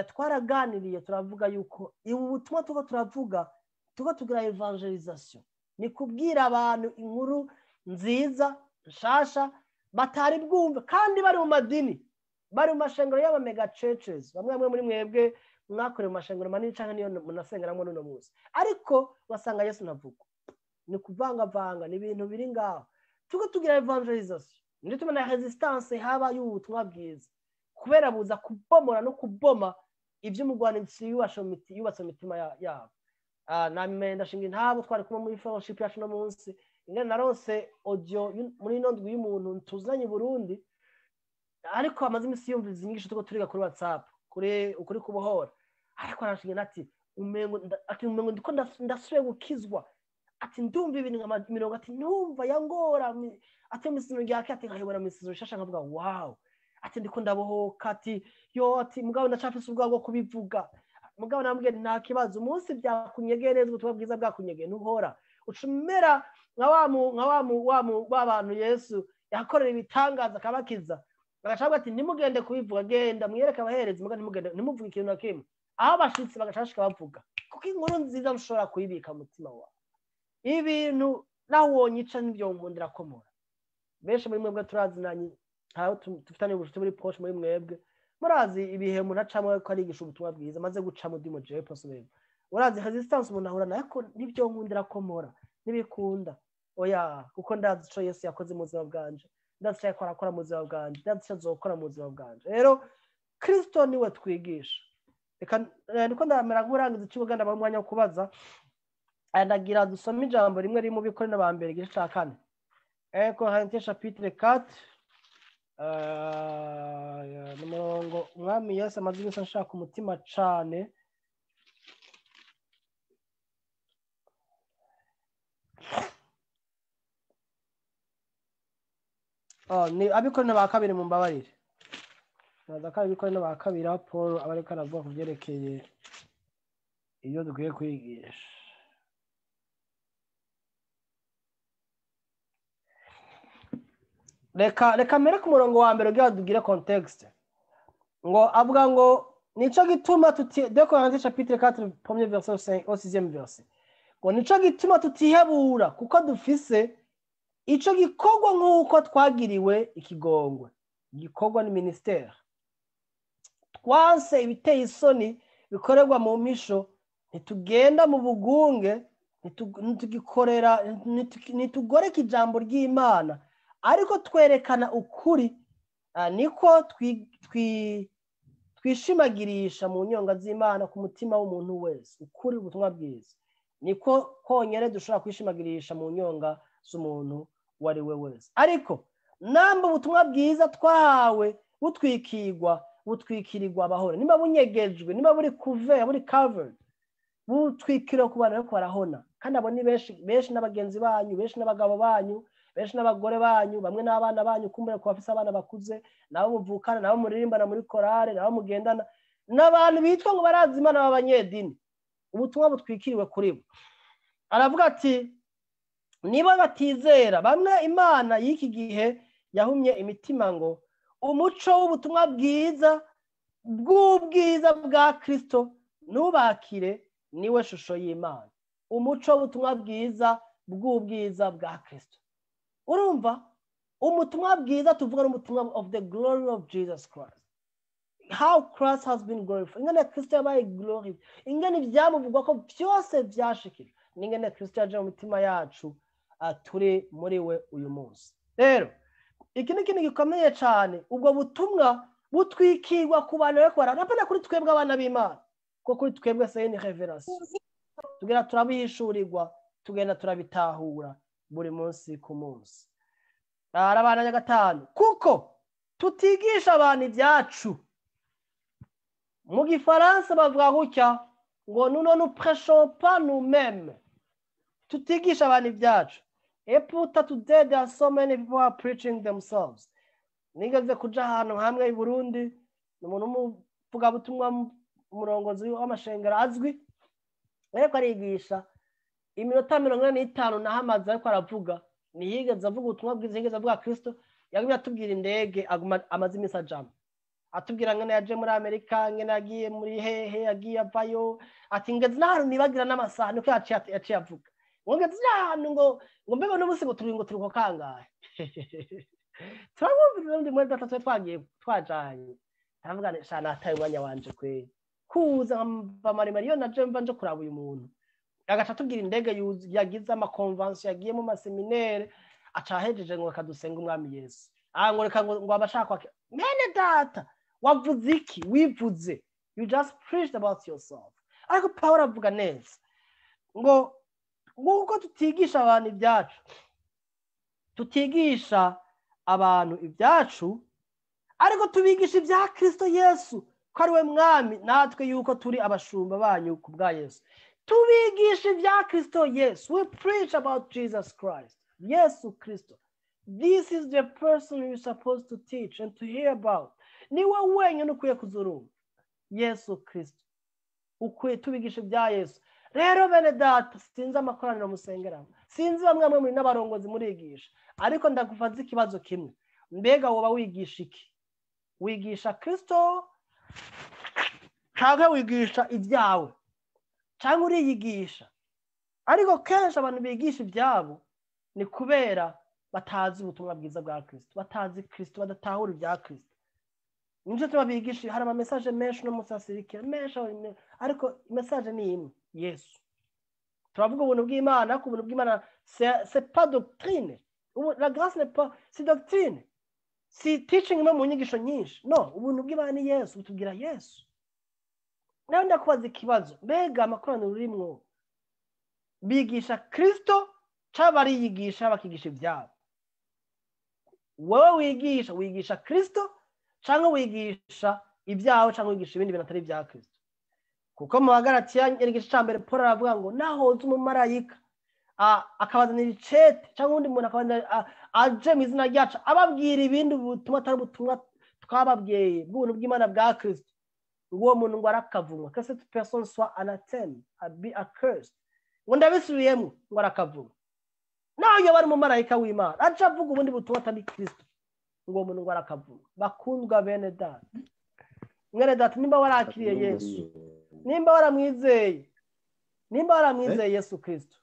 twaraganiriye, turavuga yuko ubu butumwa tuko turavuga, tuko tugira evangelisation, ni kubwira abantu inkuru nziza nshasha batari bwumve, kandi bari mu madini, bari mu mashengero y'aba mega churches. Bamwe bamwe muri mwebwe mwakorewe mu mashengero manini canke niyo munasengeramo n'uno munsi, ariko basanga Yesu ntavugwa, ni kuvangavanga, ni ibintu biri ngaho. Tuko tugira evangelisation, niyo tubona resistance haba y'ubutumwa bwiza, kubera buza kubomora no kuboma ibyo umugwanitsi yubatse mu mitima yabo. Name ndashinga intabo twari kumwe muri fellowship yacu no munsi, ingene naronse audio muri ino ndwi y'umuntu tuzanye i Burundi, ariko amaze iminsi yumviriza inyigisho tuko turiga kuri WhatsApp kuri ukuri kubohora, ariko arashinga ati umengo ati umengo ndiko ndasubiye gukizwa, ati ndumva ibintu nka mirongo, ati numva yangora, ati mu isezerano rya kera, ati nkayibona mu isezerano rishasha nkavuga wow, ati ndiko ndabohoka, ati yo, ati mugabo ndacafise ubwoba bwo kubivuga. Mugabo namubwiye nti nta kibazo, umunsi byakunyegeye neza, ubutumwa bwiza bwakunyegeye, ntuhora uca umera nka wa mu wa mu ba bantu Yesu yakorera ibitangaza akabakiza, bagaca bavuga ati ntimugende kubivuga, genda mwiyereke abaherezi, muga ntimugende, ntimuvuge ikintu na kimwe. Aho bashitse bagaca bashika bavuga, kuko inkuru nziza ushobora kuyibika mu mutima wawe. Ibintu naho wonyica n'ibyo nkundira komora. Benshi muri mwebwe turazinanye, ntawe dufitanye ubucuti muri proche muri mwebwe, murazi ibihe umuntu acamwo ko arigisha ubutumwa bwiza amaze guca mu ndimo. Jewe personnel, urazi resistance umuntu ahura nayo, ko nibyo nkundira komora, nibikunda. Oya, kuko ndazi ico Yesu yakoze mu buzima bwanje, ndazi ico yariko arakora mu buzima bwanje, ndazi ico azokora mu buzima bwanje. Rero Kristo niwe twigisha. Reka niko ndamera nk'urangiza ikibuga, ndabaha umwanya wo kubaza. Ndagira dusome ijambo rimwe riri mu Bikorino ba mbere igice ca 4, 1 Corinthiens chapitre 4, ni umurongo umwami Yesu amaze iminsi anshaka umutima cane. Ni Abikorino ba kabiri, mumbabarire. Naza ko Abikorino ba kabiri, aho Paul aba ariko aravuga ku byerekeye ibyo dukwiye kwigisha. Reka mbere ku murongo wa mbere kugira tugire contexte. Ngo avuga ngo nico gituma tuti, 2 Corinthiens chapitre 4 premier verset au 5 au 6e verset. Ngo nico gituma tutihebura kuko dufise ico gikorwa nk'uko twagiriwe ikigongwe. Igikorwa ni ministère. Twanse ibiteye isoni bikorerwa mu misho, ntitugenda mu bugunge, ntitugikorera, ntitugoreka ijambo ry'Imana, ariko twerekana ukuri, niko twishimagirisha mu nyonga z'Imana ku mutima w'umuntu wese. Ukuri, ubutumwa bwiza, niko konyene dushobora kwishimagirisha mu nyonga z'umuntu uwo ari we wese. Ariko namba ubutumwa bwiza twahawe butwikirwa, butwikirirwa abahora, nimba bunyegejwe, nimba buri couvert, buri covered, butwikiriwe ku bantu bariko barahona. Kandi abo ni benshi, benshi n'abagenzi banyu, benshi n'abagabo banyu, benshi n'abagore banyu, bamwe n'abana banyu, kumbure ku bafise abana bakuze, nabo muvukana, nabo muririmbana muri korale, nabo mugendana, n'abantu bitwa ngo barazi Imana b'abanyedini. Ubutumwa butwikiriwe kuri bo. Aravuga ati niba batizera, bamwe Imana y'iki gihe yahumye imitima ngo umuco w'ubutumwa bwiza bw'ubwiza bwa Kristo nubakire, niwe shusho y'Imana. Umuco w'ubutumwa bwiza bw'ubwiza bwa Kristo. Urumva umutumwa bwiza tuvuga n'umutumwa of the glory of Jesus Christ. How Christ has been glorified. Ingene Kristo yabaye glorified. Ingene ivyamuvugwa ko vyose vyashikira. N'ingene Kristo yaje mu mitima yacu, turi muri we uyu munsi. Rero iki ni ikintu gikomeye cane. Ubwo butumwa butwikirwa ku bantu bariko barabona, apana kuri twebwe abana b'Imana, kuko kuri twebwe c'est une révélation. Tugenda turabihishurirwa, tugenda turabitahura buri munsi ku munsi. Arabana gatanu, kuko tutigisha abantu ibyacu. Mu gifaransa bavuga gutya ngo nous ne nous prêchons pas nous-mêmes. Tutigisha abantu ibyacu. Et pourtant today there are so many people are preaching themselves. Nigeze kuja ahantu hamwe i Burundi, ni umuntu w'umuvugabutumwa, umurongozi w'amashengero azwi, ariko arigisha iminota 45 nahamaze ariko aravuga, ntiyigeze avuga ubutumwa bwiza, ntiyigeze avuga Kristo, yagumye atubwira indege aguma amaze iminsi ajamwo, atubwira ngene yaje muri Amerika, ngene yagiye muri hehe, yagiye avayo, ati ngeze n'ahantu nibagira n'amasaha, niko yaciye avuga ngo ngeze n'ahantu ngo mbega uno munsi ngo turi ngo turi ko kangahe. Turamwumviriza undi mwene data twe twagiye twajanye, aravuga ati sha nataye umwanya wanje kweri kuza nkamva maremare, iyo naje mva nje kuraba uyu muntu. Agaca atubwira indege yagize, amakonvansiyo yagiye mu maseminere, aca ahejeje ngo reka dusenge umwami Yesu. Ngo reka ngo abashaka kwakira. Mwene data wavuze iki? Wivuze, you just preached about yourself. Ariko Pawulo avuga neza ngo nk'uko tutigisha abantu ibyacu, tutigisha abantu ibyacu, ariko tubigisha ibya Kristo Yesu, ko ari we mwami, natwe yuko turi abashumba banyu ku bwa Yesu. Tubigisha ibya Kristo Yesu. We preach about Jesus Christ. Yesu Kristo. This is the person you're supposed to teach and to hear about. Niwe wenyine ukwiye kuzurumva. Yesu Kristo. Ukwiye tubigisha ibya Yesu. Rero bene data, sinzi amakoraniro musengeramo, sinzi bamwe muri n'abarongozi murigisha, ariko ndakubaza ikibazo kimwe. Mbega woba wigisha iki? Wigisha Kristo canke wigisha ibyawe? Canke uriyigisha? Ariko kenshi abantu bigisha ibyabo ni kubera batazi ubutumwa bwiza bwa Kristo, batazi Kristo, badatahura ibya Kristo. Nico gituma bigisha, hari ama message menshi no munsi asirikira menshi, ariko message ni imwe, Yesu. Turavuga ubuntu bw'Imana, ariko ubuntu bw'Imana c'est pas doctrine. La grâce n'est pas, si doctrine, si teaching imwe mu nyigisho nyinshi. No, ubuntu bw'Imana ni Yesu, butubwira Yesu. Nawe ndakubaza ikibazo, mbega amakoraniro urimwo bigisha Kristo cyangwa bariyigisha bakigisha ibyabo? Wowe wigisha, wigisha Kristo cyangwa wigisha ibyawe, cyangwa wigisha ibindi bintu atari ibya Kristo? Kuko mu Bagalatiya igice cya 1 Paul aravuga ngo nahoze umumarayika akabazanira icete cyangwa undi muntu akabazanira aje mu izina ryacu ababwira ibindi butumwa atari ubutumwa twababwiye bw'ubuntu bw'Imana bwa Kristo, ngo uwo muntu ngo arakavumwa, que cette personne soit anathème, be accursed. Ngo ndabisubiyemo, ngo arakavumwa. Naho yoba ari umumarayika w'Imana aje avuga ubundi butumwa atari Kristo, ngo uwo muntu ngo arakavumwa. Bakundwa bene data, mwene data, nimba warakiriye Yesu, nimba waramwizeye, nimba waramwizeye Yesu Kristo,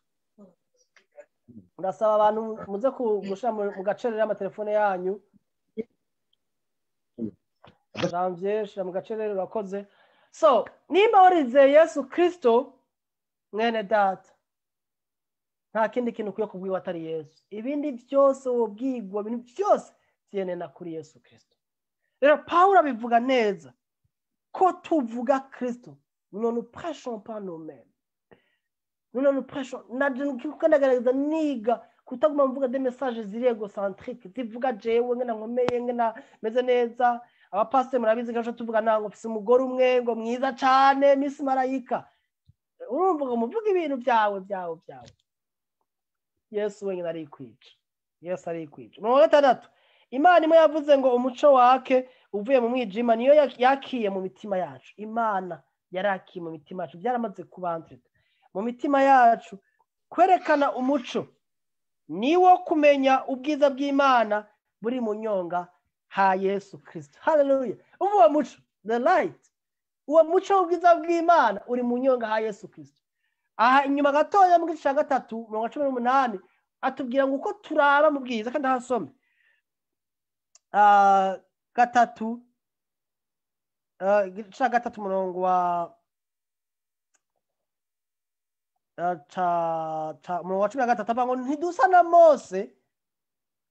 ndasaba abantu muze gushira mu gacerere amatelefone yanyu. Janvier, shira mu gacerere, urakoze. So nimba warizeye Yesu Kristo, mwene data, nta kindi kintu ukwiye kubwirwa atari Yesu. Ibindi byose wobwirwa, ibintu byose byenena kuri Yesu Kristo. Rero Pawulo abivuga neza ko tuvuga Kristo, nous ne prêchons pas nous-mêmes. Nous ne prêchons, kuko ndagaragaza niga kutaguma mvuga des messages ziri égocentriques, zivuga jewe ngena nkomeye, ngena meze neza. Abapasiteri murabizi ko tuvuga nango mfise umugore umwe ngo mwiza cane, Miss Marayika. Urumva ngo muvuga ibintu byawe byawe byawe. Yesu wenyine arikwica. Yesu arikwica. Umurongo wa 6, Imana imwe yavuze ngo umuco wake uvuye mu mwijima niyo yakiye mu mitima yacu. Imana yarakiye mu mitima yacu, byaramaze kubantrika mu mitima yacu, kwerekana umuco niwo kumenya ubwiza bw'Imana buri mu nyonga ha Yesu Kristo. Hallelujah. Uwo muco, the light, uwo muco w'ubwiza bw'Imana uri mu nyonga ha Yesu Kristo. Aha inyuma gatoya mu gice cya 3 umurongo wa 18 atubwira ngo uko turaba mu bwiza, kandi ahasome 3 igice cya 3 umurongo wa umurongo wa 13 avuga ngo ntidusa na Mose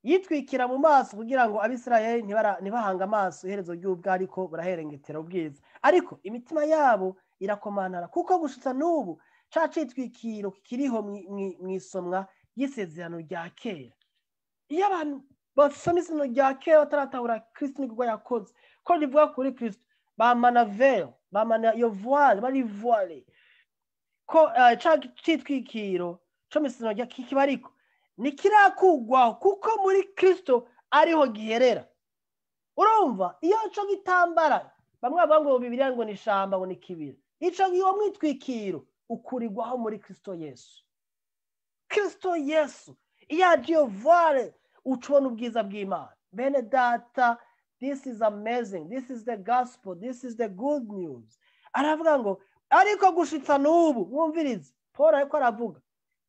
yitwikira mu maso kugira ngo Abisirayeli ntibahanga amaso iherezo ry'ubwo, ariko buraherengetera ubwiza, ariko imitima yabo irakomanara, kuko gushitsa n'ubu ca citwikiro kiriho mu isomwa ry'isezerano rya kera. Iyo abantu basoma isezerano rya kera bataratahura Kristo n'igikorwa yakoze, ko rivuga kuri Kristo, bamana veil, bamana iyo voile, bari voile, ko ca citwikiro co mu isezerano rya kiba ariko ntikirakugwaho, kuko muri Kristo ariho giherera. Urumva iyo ico gitambara, bamwe bavuga ngo Bibiliya ngo ni ishamba, ngo ni kibira, ico uwo mwitwikiro ukurirwaho muri Kristo Yesu. Kristo Yesu iyo aje iyo voile ucubona ubwiza bw'Imana. Bene data, this is amazing, this is the gospel, this is the good news. Aravuga ngo ariko gushitsa n'ubu, mwumvirize Paul ariko aravuga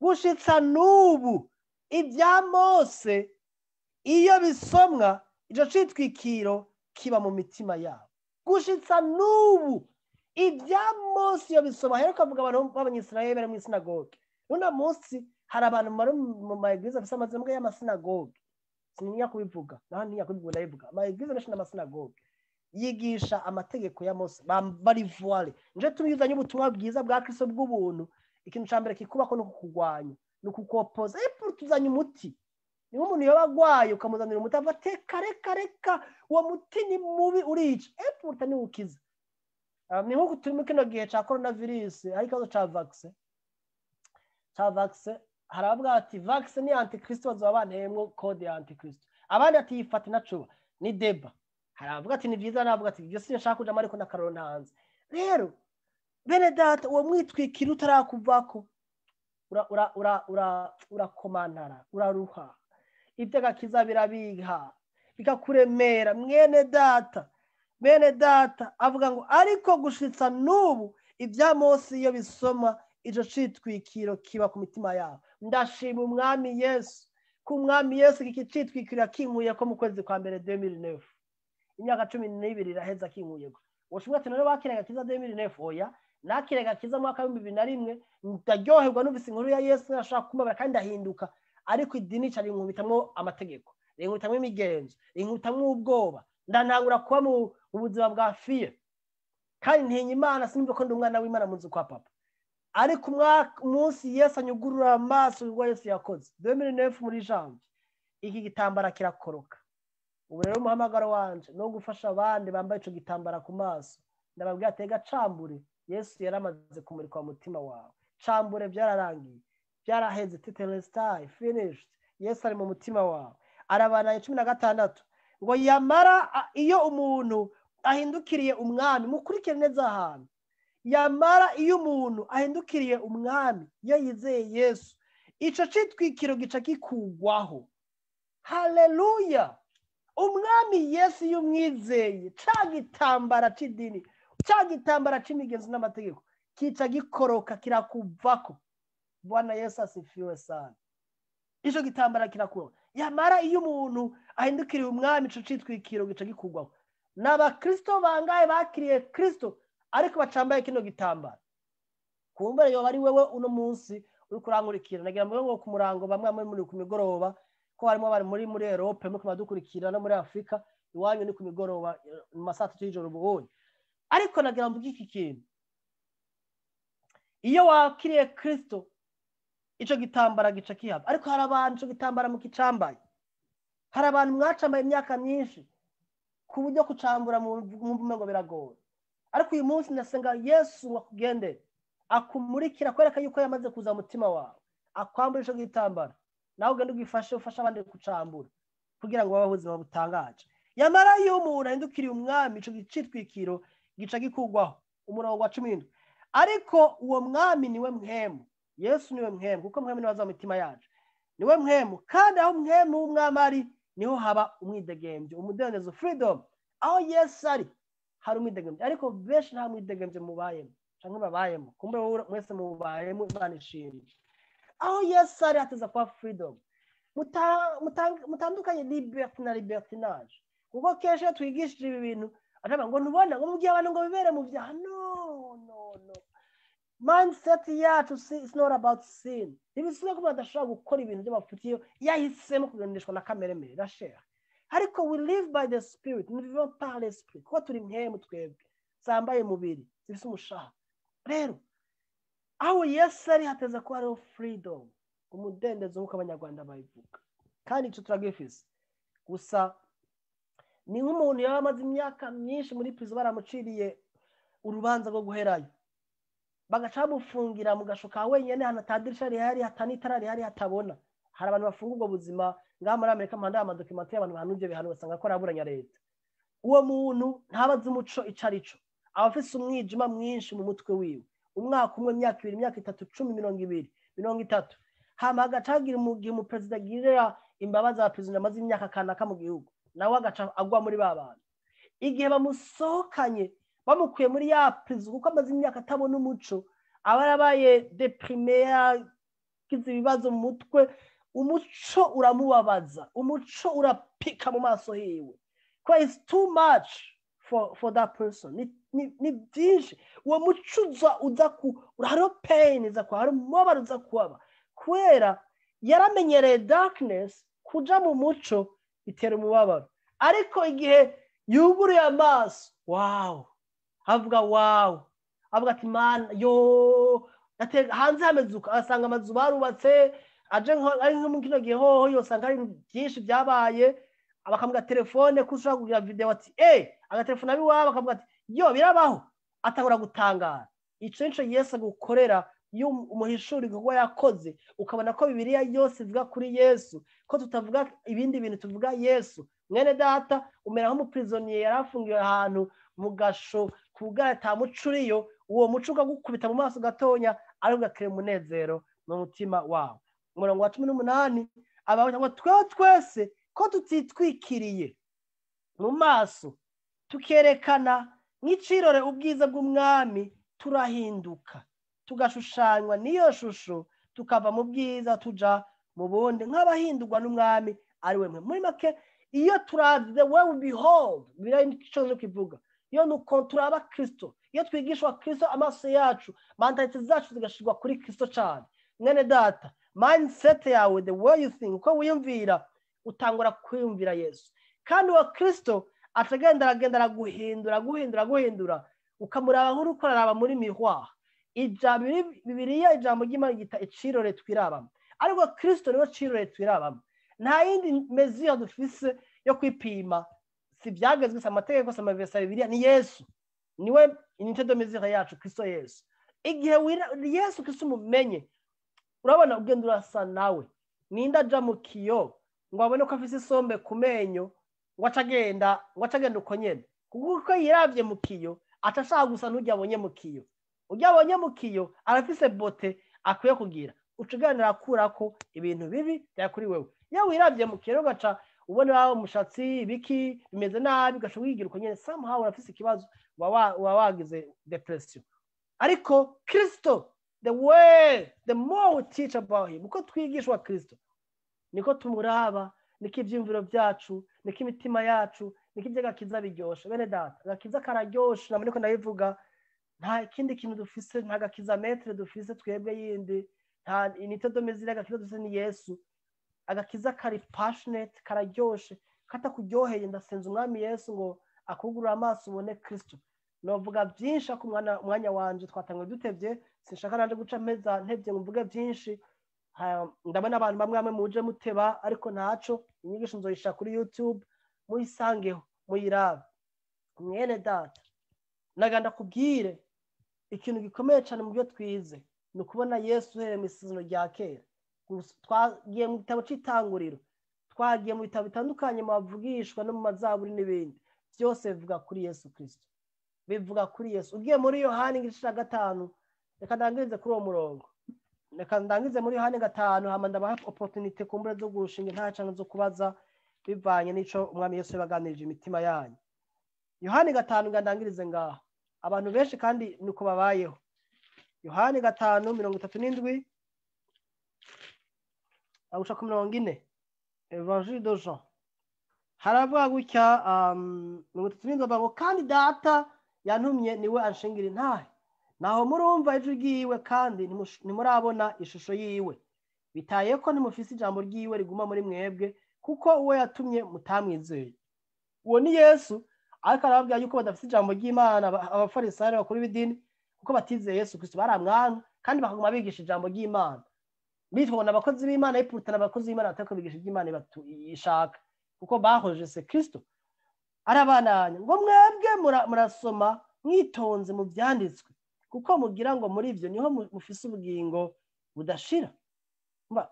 gushitsa n'ubu ibya Mose iyo bisomwa ico citwikiro kiba mu mitima yabo. Gushitsa n'ubu ibya Mose iyo bisomwa, aheruka avuga abantu b'Abanyisirayeli bari mu sinagoge. Uno munsi hari abantu bari mu ma eglise afise amazina y'amasinagoge, sintinya kubivuga, naho ntinya kubivuga ndabivuga. Ama eglise menshi n'amasinagoge yigisha amategeko ya Mose, bari voile. Nje tumizanye ubutumwa bwiza bwa Kristo bw'ubuntu, ikintu ca mbere kikubako no kukugwanya, no kukopoza. Epo tuzanye umuti, niba umuntu yoba agwaye ukamuzanira umuti avuga ati reka reka reka, uwo muti ni mubi urica, epo utaniwukiza. Ni nkuko turi muri kino gihe ca coronavirus, hari ikibazo ca vaccine. Ca vaccine, hari abavuga ati vaccine ni antikristo, bazoba banteyemwo code ya antikristo. Abandi ati yifate nacuba, ni deba. Hari abavuga ati ni vyiza, n'abavuga ati ivyo sinshaka kujamwo ariko n'akaroro ntanze. Rero bene data, uwo mwitwikira utarakuvako urakomantara, uraruha, iby'agakiza birabiha bikakuremera. Mwene data, bene data avuga ngo ariko gushitsa n'ubu ibya Mose iyo bisoma ico citwikiro kiba ku mitima yabo. Ndashima Umwami Yesu, ku Mwami Yesu iki citwikiro yakinkuye ko mu kwezi kwa mbere 2009, imyaka 12 iraheza akinkuyeko. Woshobora ati none wakira agakiza 2009? Oya, Nakiraga kiza mu mwaka wa 2001, ndaryoherwa numvise inkuru ya Yesu, nashaka kumubara kandi ndahinduka. Ariko idini ca rinkubitamwo amategeko, rinkubitamwo imigenzo, rinkubitamwo ubwoba, ndantangura kuba mu buzima bwa fear. Kandi ntinya Imana, sinumve ko ndi umwana w'Imana mu nzu kwa papa. Ariko umunsi Yesu anyugurura amaso, ubwo Yesu yakoze 2009 muri janvier, iki gitambara kirakoroka. Ubu rero umuhamagaro wanje no gufasha abandi bambaye ico gitambara ku maso, ndababwira ati: cambure, Yesu yaramaze kumurika mu mutima wawe, cambure, byararangiye, byaraheze, tetelestai, finished. Yesu ari mu mutima wawe. Arabanaye. 16 ngo: yamara iyo umuntu ahindukiriye umwami, mukurikire neza ahantu, yamara iyo umuntu ahindukiriye umwami, iyo yizeye Yesu, ico citwikiro gica gikugwaho. Haleluya! Umwami Yesu iyo umwizeye, ca gitambara c'idini, ca gitambara c'imigenzo n'amategeko kica gikoroka, kirakuvako. Bwana Yesu asifiwe sana. Ico gitambara kirakoroka. Yamara iyo umuntu ahindukiriye umwami, ico citwikiro gica gikugwaho. Ni abakristo bangahe bakiriye Kristo ariko bacambaye kino gitambara? Kumbere yoba ari wewe uno munsi uri kurankurikira. Nagira ngo ku murango, bamwe bamwe muri ku migoroba, ko harimo abari muri Europe muri kubadukurikira, no muri Afrika iwanyu ni ku migoroba, mu masaha 3 y'ijoro ubonye. Ariko nagira mvuge iki kintu: iyo wakiriye Kristo, ico gitambara gica kihava. Ariko hari abantu ico gitambara mukicambaye, hari abantu mwacambaye imyaka myinshi ku buryo kucambura mu ngo biragoye. Ariko uyu munsi ndasenga Yesu ngo akugendere, akumurikira, kwereka yuko yamaze kuza mu mutima wawe, akwambura ico gitambara, nawe ugende ugifashe, ufashe abandi kucambura kugira ngo babeho ubuzima butangaje. Yamara iyo umuntu ahindukiriye umwami, ico citwikiro gica gikugwaho. Umurongo wa 17: ariko uwo mwami niwe mpwemu. Yesu niwe mpwemu, kuko mpwemu niwe aza mu mitima yacu, niwe mpwemu. Kandi aho mpwemu w'umwami ari, niho haba umwidegembyo, umudendezo, freedom. Aho Yesu ari hari umwidegembyo. Ariko benshi nta mwidegembyo mubayemo canke babayemo. Kumbe mwese mubayemo, Imana ishimwe. Aho Yesu ari hateza kuba freedom. Mutandukanye liberté na libertinage, kuko kenshi iyo twigishije ibi bintu atavuga ngo ntubona ngo mubwiye abantu ngo bibere mu byaha. No, no, no, mindset yacu is not about sin. Ntibisubiye ko umuntu adashobora gukora ibintu by'amafuti iyo yahisemo kugendeshwa na kamere mere la chair. Ariko we live by the Spirit, nous vivons par l'Esprit, kuko turi mpwemu twebwe zambaye umubiri, zifise umushaha. Rero aho Yesu ari hateza kuba hariho freedom, umudendezo, nk'uko Abanyarwanda babivuga. Kandi icyo turagifise. Gusa ni nk'umuntu yaba amaze imyaka myinshi muri prison, baramuciriye urubanza rwo guherayo, bagaca bamufungira mu gasho ka wenyine, ahantu atadirisha rihari, hatanitara rihari, hatabona. Hari abantu bafunga ubwo buzima ngaha muri Amerika, mpanda y'ama documentaires y'abantu bahana ibyo bihano, basanga ko araburanya leta. Uwo muntu ntabazi umuco ico ari co, aba afise umwijima mwinshi mu mutwe wiwe. Umwaka umwe, imyaka 2, imyaka 3, 10, 20, 30, hama agaca hagira mu gihe umuperezida agirira imbabazi abaperezida amaze imyaka kanaka mu gihugu, nawe agaca agwa muri ba bantu. Igihe bamusohokanye, bamukuye muri ya prison, kuko amaze imyaka atabona umuco, aba yarabaye déprimé, yagize ibibazo mu mutwe, umuco uramubabaza, umuco urapika mu maso hiwe, kuko it's too much for that person. Ni byinshi. Uwo muco uza ku hariho pain iza kuba, hari umubabaro uza kuhaba, kubera yaramenyereye darkness. Kuja mu muco bitera umubabaro. Ariko igihe yuguruye amaso, wow, avuga wow, avuga ati: "Mana yo!" Hanze hameze uko, agasanga amazu barubatse, aje ari nko mu kino gihe hoho yosanga hari byinshi byabaye, bakamuga telefone ko ushobora kugira video, ati: "Eh," agatelefone abiwabo, akavuga ati: "Yo, birabaho!" Atangura gutangara. Ico nico Yesu agukorera iyo umuhishura igikorwa yakoze, ukabona ko Bibiliya yose ivuga kuri Yesu, ko tutavuga ibindi bintu, tuvuga Yesu. Mwene data, umera nk'umu prisonnier yari afungiwe ahantu mu gasho kubwa ata muco uriyo. Uwo muco ukagukubita mu maso gatonya, ariko ugakira umunezero mu mutima wawe. Umurongo wa 18 abaho ngo: tweho twese ko tutitwikiriye mu maso, tukerekana nk'icirore ubwiza bw'umwami, turahinduka tugashushanywa n'iyo shusho, tukava mu bwiza tuja mu bundi, nk'abahindurwa n'umwami ari we. Muri make, iyo turavye, the way we behold, Bibiliya nico kivuga, iyo turavye Yesu, Iyo nuko turaba Kristo, iyo twigishwa Kristo, amaso yacu, mentalité zacu zigashirwa kuri Kristo cyane. Mwene data, mindset yawe, the way you think, uko wiyumvira, utangura kwiyumvira Yesu. Kandi uwo Kristo atagenda, aragenda araguhindura, aguhindura, aguhindura, ukamuraba nk'uriko uraraba muri miroir. Ijambo Bibiliya, ijambo ry'Imana ryita icirore twirabamo, ariko Kristo niwe cirore twirabamo. Nta yindi mesure dufise yo kwipima, si ibyagezwe, si amategeko, si amavesa Bibiliya, ni Yesu. Niwe unité de mesure yacu, Kristo Yesu. Igihe Yesu Kristo umumenye, urabona ugenda urasa nawe. Ninde aja mu kiyo ngo abone ko afise isombe ku menyo ngo aca agenda uko nyene? Kuko uko yiravye mu kiyo, aca ashaka gusa n'urya abonye mu kiyo. Urya abonye mu kiyo arafise beauté akwiye kugira. Uca uganira akurako ibintu bibi bya kuri wewe. Iyo wiravye mu kiyo, ugaca ubona umushatsi, ibiki bimeze nabi, ugaca wigira uko nyene, somehow urafise ikibazo, uba wagize dépression. Ariko Kristo, the way, the more we teach about him, uko twigishwa Kristo, niko tumuraba, niko ivyiyumviro byacu, niko imitima yacu, niko ivy'agakiza biryoshe. Bene data, agakiza kararyoshe. Ntabwo niko ndabivuga. Nta kindi kintu dufise, nta gakiza maître dufise twebwe yindi, nta unité de mesure. Agakiza dufise ni Yesu. Agakiza kari passionate, kararyoshe. Katakuryoheye, ndasenza Umwami Yesu ngo akugurure amaso ubone Kristo. Novuga byinshi ariko umwanya wanje twatanguye dutevye, sinshaka nanje guca mpeza ntevye ngo mvuge byinshi. Ndabona abantu bamwe bamwe muje muteba, ariko ntaco, inyigisho nzoyishira kuri YouTube, muyisangeho, muyirabe. Mwene data, naganda kubwire ikintu gikomeye cyane mu byo twize, ni ukubona Yesu uhereye mu Isezerano rya Kera. Twagiye mu gitabo cy'Itanguriro, twagiye mu bitabo bitandukanye, mu bavugishwa no mu Mazaburi n'ibindi, byose bivuga kuri Yesu Kirisito, bivuga kuri Yesu. Ugiye muri Yohani igice cya 5, reka ndangirize kuri uwo murongo, reka ndangize muri Yohani 5, hama ndabaha opportunité kumbure zo gushinga nta canke zo kubaza, bivanye n'ico Umwami Yesu yabaganirije imitima yanyu. Yohani 5, nga ndangirize ngaha. Abantu benshi kandi niko babayeho. Yohani 5:37 agusha ku 40, Évangile de Jean, haravuga gutya, 37, bavuga ngo: "Kandi Data yantumye niwe anshingira intahe, naho murumva ijwi ryiwe kandi ntimurabona ishusho yiwe. Bitaye ko ntimufise ijambo ryiwe riguma muri mwebwe, kuko uwo yatumye mutamwizeye." Uwo ni Yesu, ariko arababwira yuko badafise ijambo ry'Imana, Abafarisayo, bakuru b'idini, kuko batizeye Yesu Kristo. Baramwanka kandi bakaguma bigisha ijambo ry'Imana, bitwa ngo ni abakozi b'Imana, yipurutana abakozi b'Imana, batariko bigisha iby'Imana ishaka, kuko bahojese Kristo. Arabananya ngo: "Mwebwe murasoma mwitonze mu byanditswe, kuko mugira ngo muri ibyo niho mufise ubugingo budashira."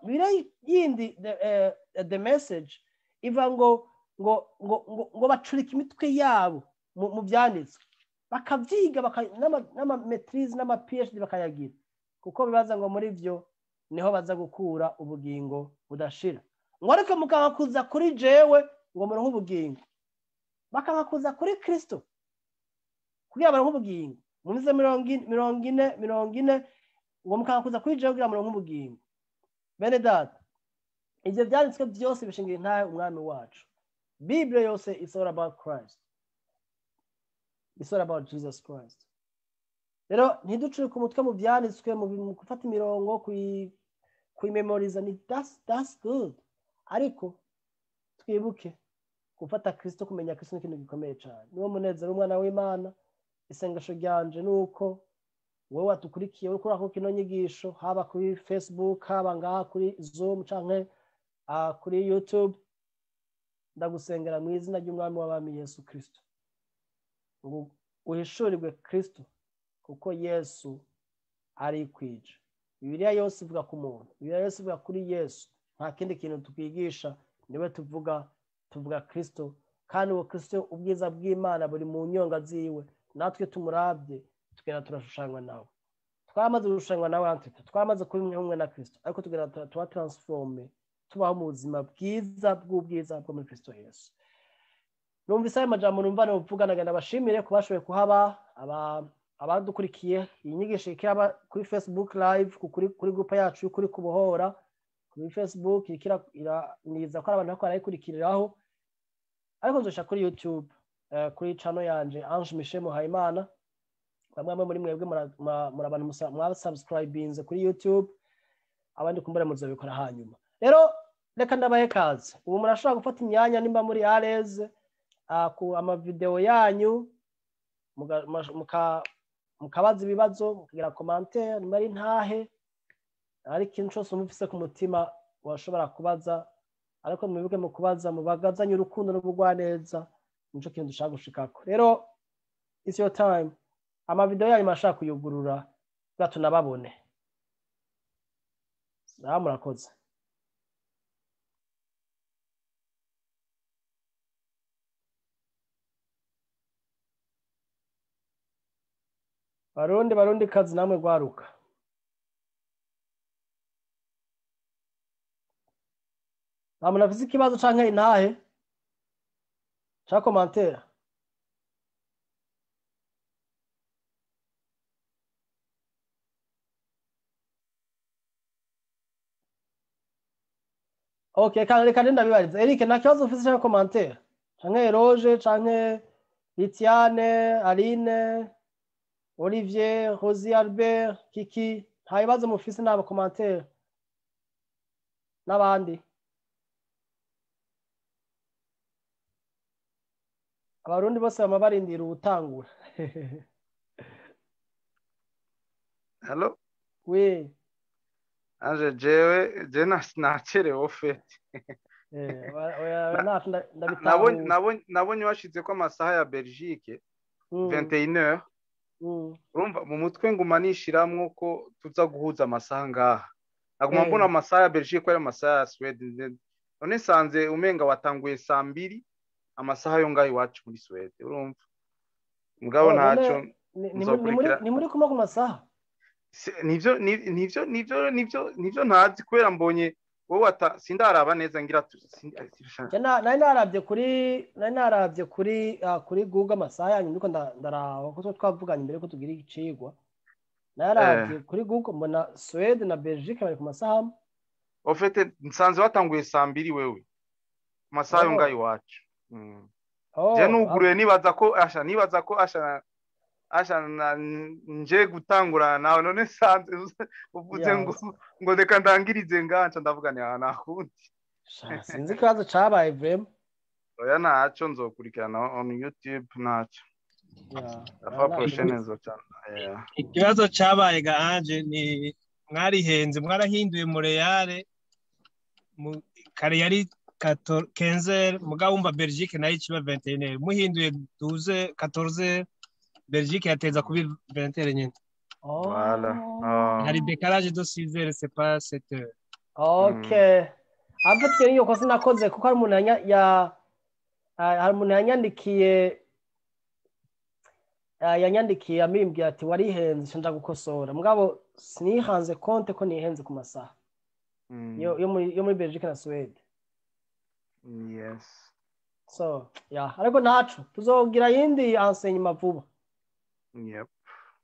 Bibiliya yindi, The Message, iva ngo bacurika imitwe yabo mu byanditswe, bakabyiga, n'ama maîtrise n'ama PhD bakayagira, kuko bibaza ngo muri byo niho baza gukura ubugingo budashira. Ngo ariko mukanga kuza kuri jewe ngo muronke ubugingo. Bakanga kuza kuri Kristo kugira baronke ubugingo. Mumize 40, 40, 40, ngo mukanga kuza kuri jewe kugira muronke ubugingo. Bene data, ibyo byanditswe byose bishingira intahe Umwami wacu. Bible yose is all about Christ, it's all about Jesus Christ. Rero ntiducurike umutwe mu byanditswe, mu gufata imirongo, kuyimemoriza, ni that's good, ariko twibuke gufata Kristo. Kumenya Kristo ni ikintu gikomeye cyane, niwo munezero w'umwana w'Imana. Isengesho ryanje ni uko wowe wadukurikiye, uri kuri kino nyigisho, haba kuri Facebook, haba ngaha kuri Zoom canke kuri YouTube, ndagusengera mu izina ry'Umwami w'abami Yesu Kristo ngo uhishurirwe Kristo, kuko Yesu ari kwija. Bibiliya yose ivuga ku muntu, Bibiliya yose ivuga kuri Yesu. Nta kindi kintu twigisha, niwe tuvuga, tuvuga Kristo. Kandi uwo Kristo, ubwiza bw'Imana buri mu nyonga ziwe. Natwe tumurabye tugenda turashushanywa nawe. Twamaze gushushanywa nawe, antita twamaze kuba umwe na Kristo, ariko tugenda tuba transformé, tubaho mu buzima bwiza bw'ubwiza bwo muri Kristo Yesu. Numvise ayo majambo, numva nuvuga. Nagenda bashimire ku bashoboye kuhaba, abadukurikiye. Iyi nyigisho ikiraba kuri Facebook Live, kuri groupe yacu kuri Kubohora kuri Facebook, ikira niza ko abantu bariko barayikurikiriraho, ariko nzosha kuri YouTube. Kuri channel yanje Ange Michel Muhayimana. Bamwe muri mwebwe muri abantu mwasubscribinze kuri YouTube, abandi kumbura muzobikora hanyuma. Rero reka ndabahe kaze. Ubu murashobora gufata imyanya nimba muri areze ku amavideo yanyu, mukabaza ibibazo, mukagira commentaire, nimba ari ntahe, ariko ikintu cyose mufise ku mutima washobora kubaza, ariko mwibuke mu kubaza mubagazanye urukundo n'ubugwaneza, nico kintu dushaka gushikako. Rero it's your time. Amavideo yanyu mashaka kuyugurura batunababone. Murakoze. Barundi kazi namwe gwaruka. Nta muntu afise ikibazo canke intahe canke commentaire? Okay, reka ndabibariza. Eric, nta kibazo ufise canke commentaire? Canke Eroge, canke Litiane, Aline, Olivier, Rosie Albert, Kiki, nta bibazo mufise n'aba commentaire n'abandi? Abarundi bose bama barindira ubutangura. Hello? Oui. Anje jewe je nacerewe ofete. Nabonye washize ko amasaha ya Belgique 21h. Urumva mu mutwe nguma nishiramwo ko tuza guhuza amasaha ngaha. Naguma mbona amasaha ya Belgique ko ari amasaha ya Sweden. None sanze umenga watanguye saa mbiri amasaha yo ngaho iwacu muri Sweden. Urumva? Mugabo ntaco nzokurikira. Ni muri kuma ku masaha? Nivyo ntazi kubera mbonye wowe sindaraba neza ngira nari naravye kuri Google amasaha yanyu, ndiko ndaraba ko twavuganye imbere ko tugira icigwa. Naravye kuri Google mbona Sweden na Belgique bari ku masaha amwe. Au fait nsanze watanguye saa mbiri wewe amasaha yo ngaho iwacu. Je nuguruye nibaza ko asha nje gutangura nawe, none sanze uvuze ngo reka ndangirize nganca ndavuga ni nakundi. Sinzi ikibazo cabaye vraiment. Oya ntaco nzokurikirana on YouTube ntaco. La prochaine nzoca. Ikibazo cabaye ga Ange ni mwarihenze, mwarahinduye Montreal kare yari 15h, mugabo wumva Belgique nayo ikiba 21h, muhinduye 12 14h Belgique yateza kubi 20h nyine. Voilà. Hari décalage de 6h, c'est pas 7h. OK. Afite iyo kosa nakoze kuko hari umuntu hari umuntu yanyandikiye amimbwiye ati warihenze nja gukosora. Mugabo sinihanze konte ko nihenze ku masaha. Yo muri Belgique na Sweden. Yes. So, yeah, ariko ntaco tuzogira yindi enseignement vuba. Yep.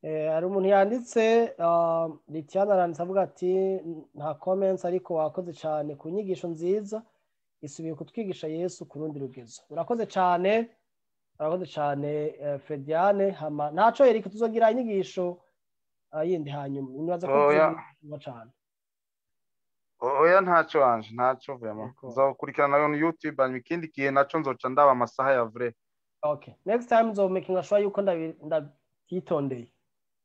Hari umuntu yanditse Litiana aranditse avuga ati nta comments ariko wakoze cyane ku nyigisho nziza isubiye kutwigisha Yesu ku rundi rugezo. Urakoze cyane Frediane. Hama ntaco Eric tuzogira inyigisho yindi hanyuma. Nibaza ko tuzogira cyane. Oya ntaco Ange, ntaco vraiment. Nzokurikirana on YouTube hanyuma ikindi gihe naco nzoca ndaba amasaha ya vrai. Okay. Next time nzo making sure yuko ndabyitondeye.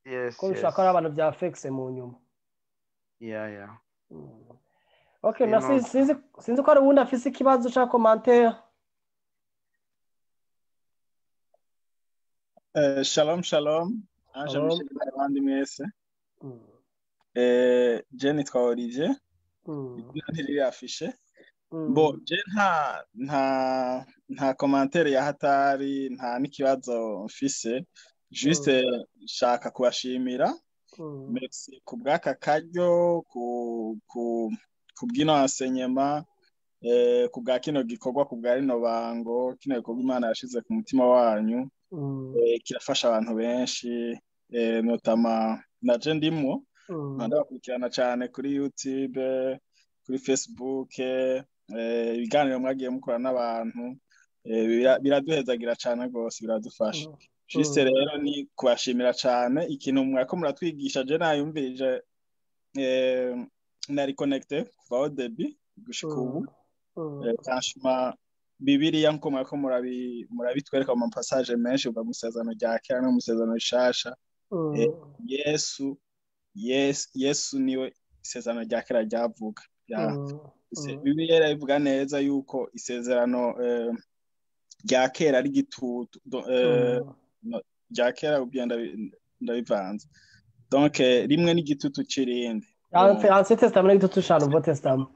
Yes. Ko bishaka ari abantu bya fexe mu nyuma. Yeah. Okay, merci. Sinzi ko ari uwundi afise ikibazo ca commentaire. Shalom shalom. Ange Michel abandi mwese. Je nitwa Olivier. Ntiri afishe. Bo je nta commentaire ya hatari, nta n'ikibazo mfise. Juste nshaka kubashimira. Merci ku bw'aka karyo, ku bw'ino enseignement, ku bwa kino gikorwa, ku bwa rino bango, kino gikorwa Imana yashize ku mutima wanyu. Kirafasha abantu benshi, notama naje ndimwo. Ndabakurikirana cyane kuri YouTube, kuri Facebook, ibiganiro mwagiye mukora n'abantu. Biraduhezagira cyane rwose, biradufasha. Juste rero ni kubashimira cyane ikintu mwako muratwigisha. Je nayumvirije, nari connecté kuva au début gushika ubu. Franchement, Bibiliya nkuko mwako murabitwereka mu passage menshi kuva mu isezerano rya kera no mu isezerano rishasha, Yesu, Yesu, Yesu niwe isezerano rya kera ryavuga. Bibiliya irabivuga neza yuko isezerano rya kera ari igitutu rya kera, ubwo ndabivanze, donc rimwe n'igitutu c'irindi. Ancien Testament n'igitutu ca Nouveau Testament.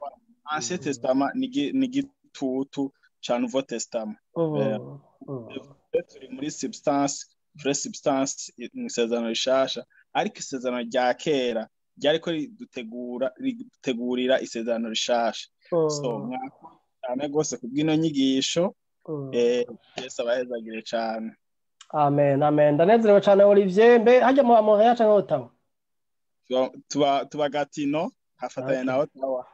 Ancien Testament ni igitutu ca Nouveau Testament. Turi muri substance, vraie substance mu isezerano rishasha, ariko isezerano rya kera ryariko ridutegura, ridutegurira isezerano rishasha. So mwakoze cyane rwose kubw'ino nyigisho. Yesu abahezagire cyane. Amen, amen. Ndanezerewe cyane, Olivier. Mbe hajya mu Montreal canke Ottawa? Tuba Gatineau, hafatanye na Ottawa.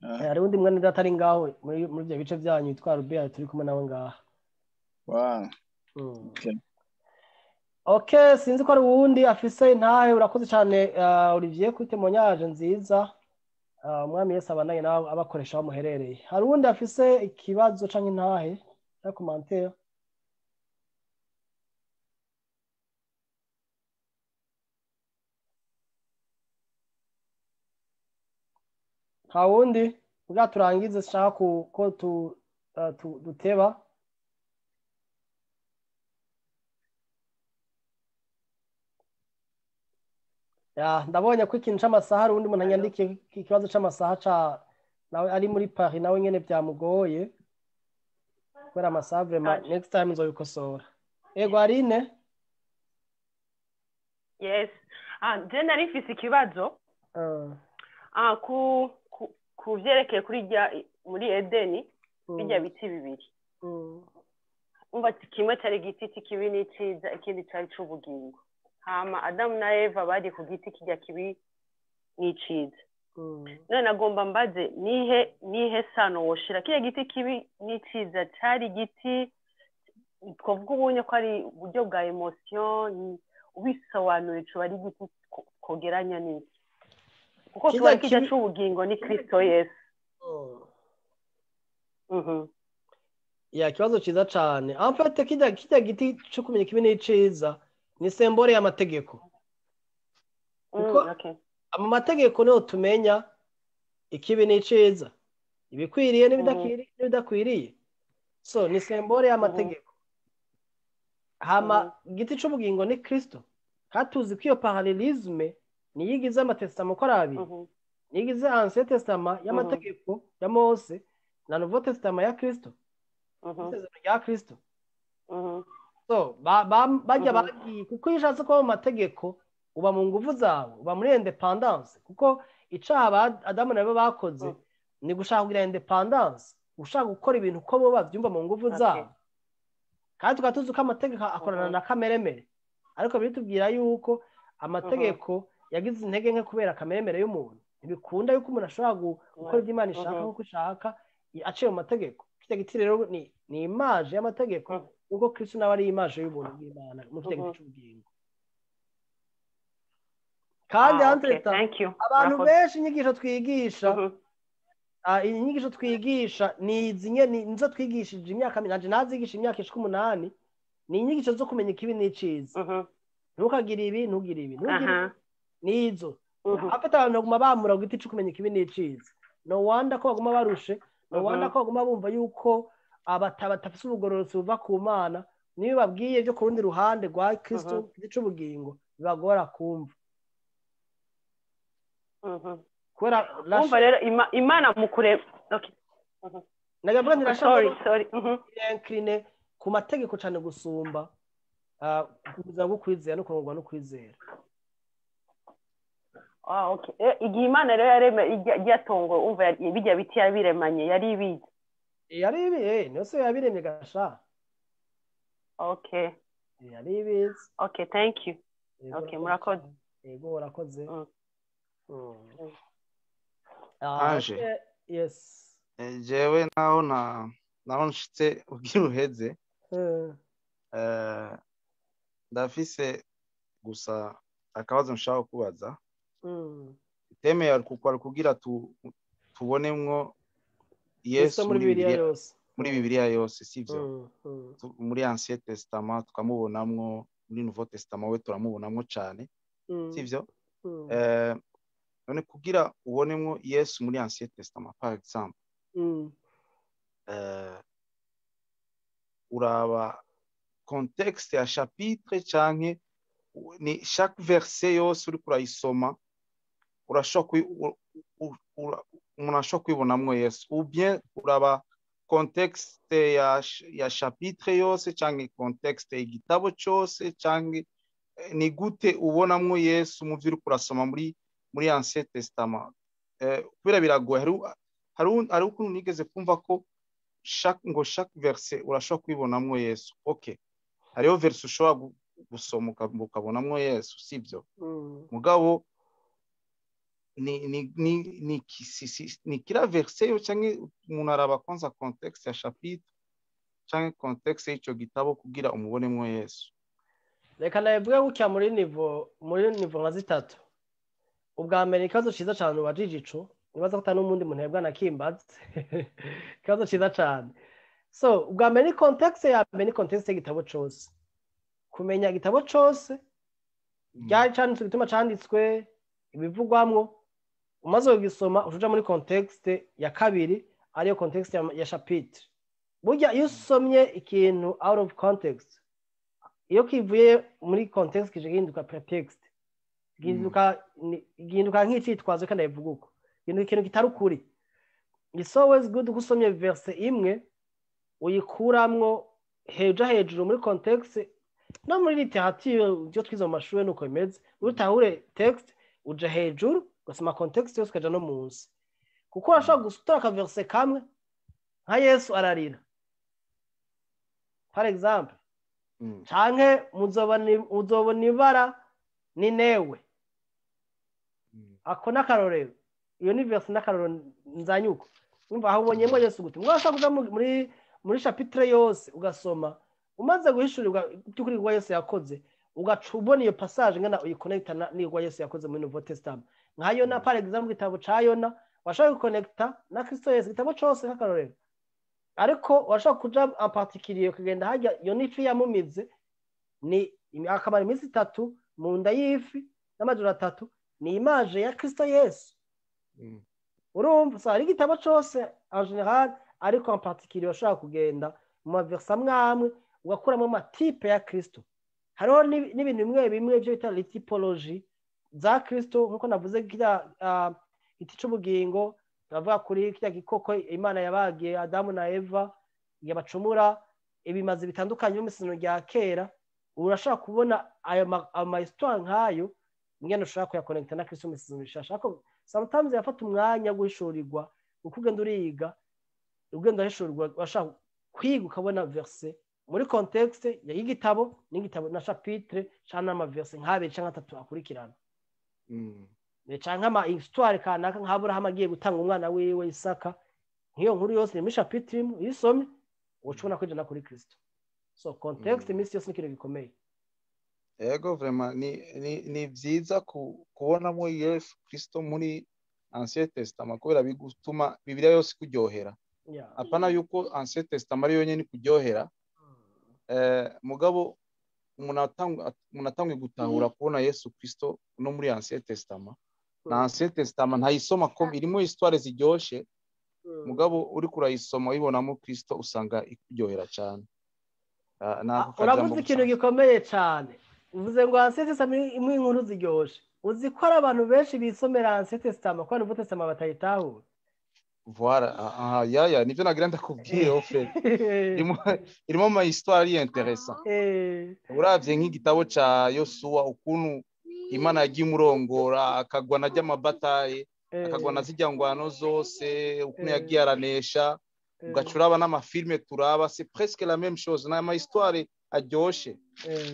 Hari undi mwene data ari ngaho muri ibyo bice byanyu yitwa Robert, turi kumwe nawe ngaha. Wow. Okay. Okay, sinzi ko ari uwundi afise intahe. Urakoze cyane, Olivier, kuri témoignage nziza. Umwami Yesu abanaye nawe abakoresha aho muherereye. Hari uwundi afise ikibazo canke intahe cyangwa commentaire? Nta wundi? Ubwa turangize, shaka ko duteba. Ya, ndabonye ko ikintu c'amasaha, hari uwundi muntu anyandikiye ikibazo c'amasaha ca nawe ari muri Paris, nawe nyene byamugoye kubera amasaha. Vraiment, next time nzobikosora. Ego, Aline. Yes, je nari mfise ikibazo ku vyerekeye kuri rya muri Edeni, bijya biti bibiri. Umva, kimwe cyari igiti cy'ikibi n'iciza, ikindi cyari c'ubugingo. Hama Adamu na Eva bari ku giti kijya kibi n'iciza. None nagomba mbaze, nihe sano woshira kiriya giti kibi n'iciza? Cyari igiti twavuga ubonye ko ari uburyo bwa émotion? Ubisobanuye, coba ari igiti twogeranya n'iki? Kuko Kirya tuba kijya c'ubugingo ni Kristo Yesu. Ya, ikibazo ciza cane. En fait, kirya giti co kumenya ikibi n'iciza ni symbole y'amategeko, kuko mu mategeko niho tumenya ikibi n'iciza, ibikwiriye n'ibidakwiriye. So ni symbole y'amategeko. Hama igiti c'ubugingo ni Kristo, kandi tuzi ko iyo parallélisme niyo igize amatesitama uko ari abiri, niyo igize Ancien Testament y'amategeko ya Mose na Nouveau Testament ya Kristo, isezerano rya Kristo. So bajya bagiye, kuko iyo ushatse kuba mu mategeko uba mu nguvu zawe, uba muri indépendance, kuko icaha Adamu nabo bakoze ni gushaka kugira indépendance, ushaka gukora ibintu uko bo bavyumva mu nguvu zabo. Kandi tukaba tuzi ko amategeko akorana na kameremere, ariko biritubwira yuko amategeko yagize intege nke kubera kameremere y'umuntu. Ntibikunda yuko umuntu ashobora gukora ibyo Imana ishaka nk'uko ishaka aciye mu mategeko. Kirya giti rero ni image y'amategeko, kuko Kristo nawe ari image y'ubuntu bw'Imana muri kirya giti c'ubugingo. Kandi Ah, okay. entre-temps, Thank you. abantu Murakoze. benshi, inyigisho twigisha, inyigisho twigisha ni izi nyene, nizo twigishije imyaka, nanje nazigisha imyaka ishika 8. Ni inyigisho zo kumenya ikibi n'iciza. Ntukagire ibi, ntugire ibi, ntugire ibi. Nizo afite abantu baguma bamura ku giti co kumenya ikibi n'iciza. No wonder ko baguma barushe, no wonder ko baguma bumva yuko batafise ubugororotsi buva ku Mana. Niyo babwiye byo ku rundi ruhande rwa Kristo, igiti c'ubugingo, bibagora kumva kubera Umva rero, Imana mu kurema, okay. Nagavuga nti Sorry, sorry. Incliné ku mategeko cyane gusumba ubuzima bwo kwizera no kurongwa no kwizera. Ah, okay. Igihe Imana rero yarema irya tongo, umva, bijya biti yabiremanye yari ibizi? Yari ibi, niyo se yabiremye gasha. Yari ibizi. Okay, thank you. Yego, Okay, urakoze murakoze. cyane. Yego, urakoze. Ange. Okay, yes. Jewe naho na Naho nshitse ugira uheze. Ndafise gusa akabazo nshaka kubaza. Thème yari kugira tubonemwo Yesu muri Bibiliya yose. Muri Bibiliya yose, sivyo? Muri Ancien Testament tukamubonamwo, muri Nouveau Testament we turamubonamwo cyane, sivyo? None kugira ubonemwo Yesu muri Ancien Testament, par exemple, uraba contexte ya chapitre canke ni chaque verset yose uriko urayisoma urashobora umuntu ashobora kwibonamwo Yesu, ou bien uraba contexte ya chapitre yose canke contexte y'igitabo cyose, canke ni gute ubonamwo Yesu mu vyo uriko urasoma muri Ancien Testament? Kubera biragoye, hari ukuntu nigeze kumva ko chaque verset urashobora kwibonamwo Yesu. Okay, hariho verset ushobora gusoma ukabonamwo Yesu, sibyo? Mugabo ni kila verset yo canke umuntu araba kwanza contexte ya chapitre canke contexte y'ico gitabo kugira umubonemwo Yesu? Reka nabivuge gutya muri niveau nka zitatu. Ubwa mbere, ikibazo ciza cane ubajije ico, nibaza ko ata n'umundi muntu yebwa nakimbaze. Ikibazo ciza cane. So ubwa mbere ni contexte ya mbere, ni contexte y'igitabo cose, kumenya igitabo cose ryari canditswe, igituma canditswe, ibivugwamwo. Umaze kugisoma, uca uja muri contexte ya kabiri, ariyo contexte ya chapitre. Burya iyo usomye ikintu out of context, iyo kivuye muri context, kije gihinduka prétexte, gihinduka nk'icitwazo. Kandi ndabivuga uko, gihinduka ikintu kitari ukuri. It's always good ko usomye verse imwe uyikuramwo hejuru muri context. No muri littérature, ibyo twize mu mashuri nuko bimeze: utahure text, uja hejuru ugasoma context yose, ukaja no munsi, kuko urashobora gutora akaverse kamwe nka "Yesu ararira", par exemple, canke "Muzobona ibara ni newe". Ako n'akarorero, iyo ni verse n'akarorero nzanye uko. Umva, aho ubonyemo Yesu gute? Mwashobora kuja muri chapitre yose ugasoma, umaze guhishurirwa by'ukuri rwa Yesu yakoze, ugaca ubona iyo passage ngana uyikonekita n'irwa Yesu yakoze muri Nouveau Testament, nka Yona par exemple. Igitabo ca Yona washobora gukonekita na Kristo Yesu, igitabo cose nk'akarorero, ariko washobora kuja en particulier ukagenda harya Yona ifi yamumize, ni akamara iminsi 3 mu nda y'ifi n'amajoro 3, ni image ya Kristo Yesu. Urumva, so hari igitabo cose en général, ariko en particulier washobora kugenda mu maverse amwe amwe ugakuramo amatype ya Kristo. Hariho n'ibintu bimwe bimwe byo bita typologie za Kristo, nkuko navuze kiriya giti c'ubugingo, turavuga kuri kiriya gikoko Imana yabagiye Adamu na Eva igihe bacumura, ibimazi bitandukanye mu isezerano rya kera. Urashobora kubona ayo ma histoire nk'ayo ingene ushobora kuyakonekita na Kristo mu isezerano rishasha. Ariko sometimes yafata umwanya wo guhishurirwa, uko ugenda uriga, ugenda uhishurirwa, urashobora kwiga ukabona verse muri contexte y'igitabo n'igitabo na chapitre canke n'amaverse nk'abiri canke atatu akurikirana, canke ama histoire kanaka, nka Aburahamu agiye gutanga umwana wiwe Isaka. Nk'iyo nkuru yose ni muri chapitre imwe, iyo usomye uca ubona kwinjira kuri Kristo. So context iminsi yose ni ikintu gikomeye. Ego, vraiment ni vyiza kubonamo Yesu Kristo muri Ancien Testament, kubera bigutuma Bibiliya yose ikuryohera. Apana yuko Ancien Testament ari yonyene ikuryohera, mugabo umuntu atanguye gutahura kubona Yesu Kristo no muri Ancien Testament, na Ancien Testament ntayisoma ko irimo histoire ziryoshe, mugabo uriko urayisoma uyibonamo Kristo, usanga ikuryohera cyane. Nako kajambo Uravuze ikintu gusa. gikomeye cyane. Uvuze ngo Ancien Testament imwe inkuru ziryoshe. Uzi ko hari abantu benshi bisomera Ancien Testament ko Nouveau Testament batayitahura? Voilà, aha, ya nivyo nagira ndakubwire. Au fait, irimo ama histoire ari intéressant. Uravye nk'igitabo ca Yosuwa, ukuntu Imana yagiye imurongora akagwana ry'amabataye, akagwana zirya ngwano zose, ukuntu yagiye aranesha, ugaca uraba n'amafilme turaba, c'est presque la même chose, ni ama histoire aryoshe.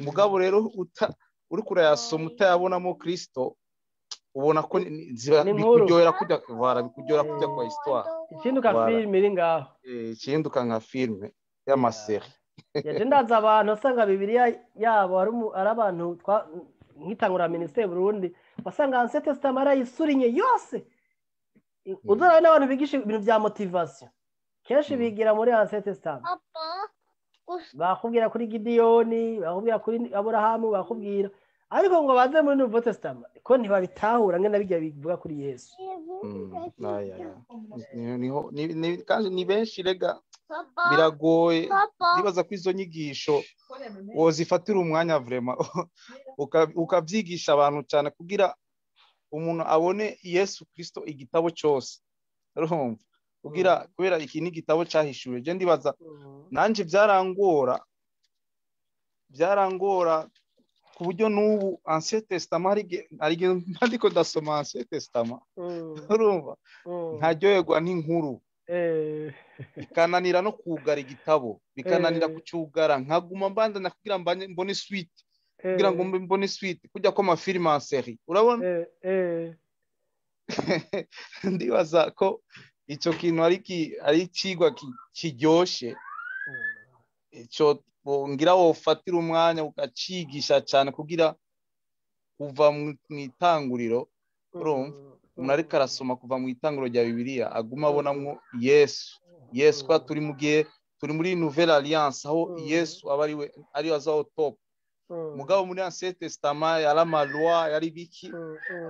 Mugabo rero uriko urayasoma utayabonamo Kristo. Ubona ko bikuryohera kujya voilà, bikuryohera kujya kwa histoire. Ikinduka filime iri ngaho. Ikinduka nka filime y'ama série. Yaje ndaza abantu usanga Bibiliya yabo ari abantu nkitangura ministère Burundi, wasanga Ancien Testament arayisurinye yose. Uzora n'abantu bigisha ibintu bya motivation kenshi bigira muri Ancien Testament, bakubwira kuri Gidiyoni, bakubwira kuri Aburahamu, bakubwira, ariko ngo baze muri Nouveau Testament ko ntibabitahura ngena bijya bivuga kuri Yesu. Kandi ni benshi rega, biragoye. Ndibaza ko izo nyigisho wozifatira umwanya vraiment ukabyigisha abantu cyane kugira umuntu abone Yesu Kristo igitabo cyose, urumva, kugira kubera iki ni igitabo cyahishuwe. Je ndibaza nanje byarangora ku buryo n'ubu Ancien Testament hari igihe ndiko ndasoma Ancien Testament, urumva, nkaryoherwa n'inkuru, bikananira no kugara igitabo, bikananira kucyugara, nkaguma mbandana kugira mbone suite, kugira ngo mbone suite kujya ko amafilime en série, urabona. Ndibaza ko icyo kintu ari ikigwa kiryoshe, icyo ngira wofatira umwanya ukacigisha cyane kugira kuva mu itanguriro, urumva, umuntu ariko arasoma kuva mu itanguriro rya Bibiliya aguma abonamwo Yesu. Yesu, kwa turi mu gihe turi muri Nouvelle Alliance aho Yesu aba ari we ari azaho top. Mugabo muri Ancien Testament yari ama loi, yari biki.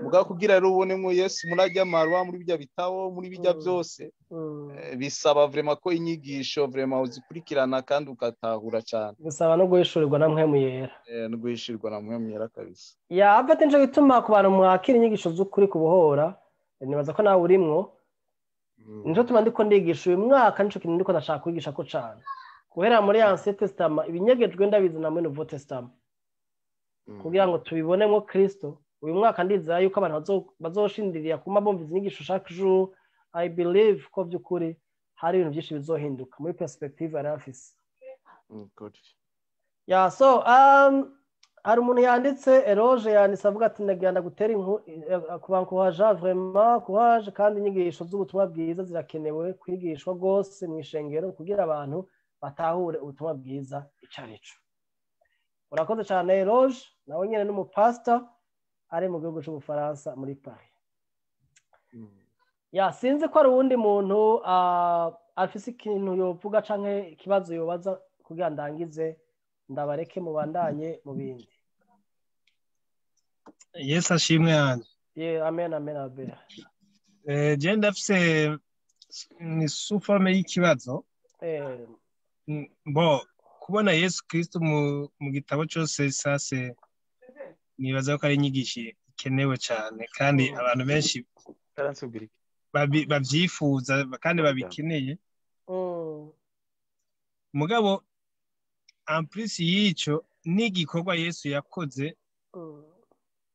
Mugabo kugira rero ubonemo Yesu muri ajya ama loi, muri bijya bitabo, muri bijya byose, bisaba vraiment ko inyigisho vraiment uzikurikirana kandi ugatahura cyane. Bisaba no guhishurirwa na Mpwemu Yera. No guhishurirwa na Mpwemu Yera kabisa. Ya afite nico gituma ku bantu mwakira inyigisho z'ukuri kubohora, nibaza ko nawe urimwo. Nico tuma ndiko ndigisha uyu mwaka, nico kintu ndiko ndashaka kwigisha ko cane. Guhera muri Ancien Testament ibinyegejwe ndabizana muri Nouveau Testament, kugira ngo tubibonemo Kristo. Uyu mwaka ndizera yuko abantu bazoshindirira kuma bumva inyigisho chaque jour. I believe ko by'ukuri hari ibintu byinshi bizohinduka muri perspective yari afise. Ya so hari umuntu yanditse, Eroge yanditse avuga ati ndagenda gutera kubankuhaja vraiment courage, kandi inyigisho z'ubutumwa bwiza zirakenewe kwigishwa rwose mu ishengero kugira abantu batahure ubutumwa bwiza icarico. Urakoze cyane Eroge, nawe nyene n'umupastor ari mu gihugu cy'Ubufaransa muri Paris. Ya sinzi ko ari uwundi muntu afise ikintu yovuga canke ikibazo yobaza kugira ndangize ndabareke mubandanye mu bindi. Yesu ashimwe yanjye. Ye amen amen amen. Je ndafise ni sous forme y'ikibazo. Bo kubona Yesu Kristo mu gitabo cyose sase nibaza ko ari inyigisho ikenewe cyane kandi abantu benshi babyifuza kandi babikeneye. Mugabo en plus y'ico n'igikorwa Yesu yakoze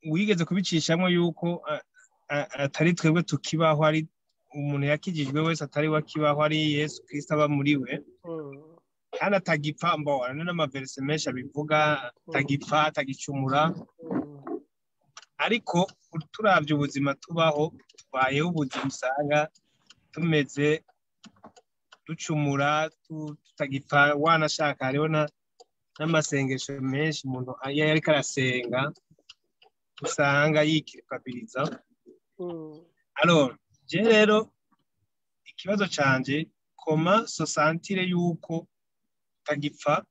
wigeze kubicishamo yuko atari twebwe tukibaho, ari umuntu yakijijwe wese atari wakibaho, ari Yesu Kristo aba muri we. Kandi atagipfa, mbona n'amaverse menshi abivuga, atagipfa, atagicumura. Ariko turavye ubuzima tubaho, tubayeho ubuzima usanga tumeze ducumura, tutagipfa, wanashaka hariho n'amasengesho menshi umuntu iyo ariko arasenga usanga yikirikabiriza. Alors je rero ikibazo canje, comment se sentir yuko utagipfa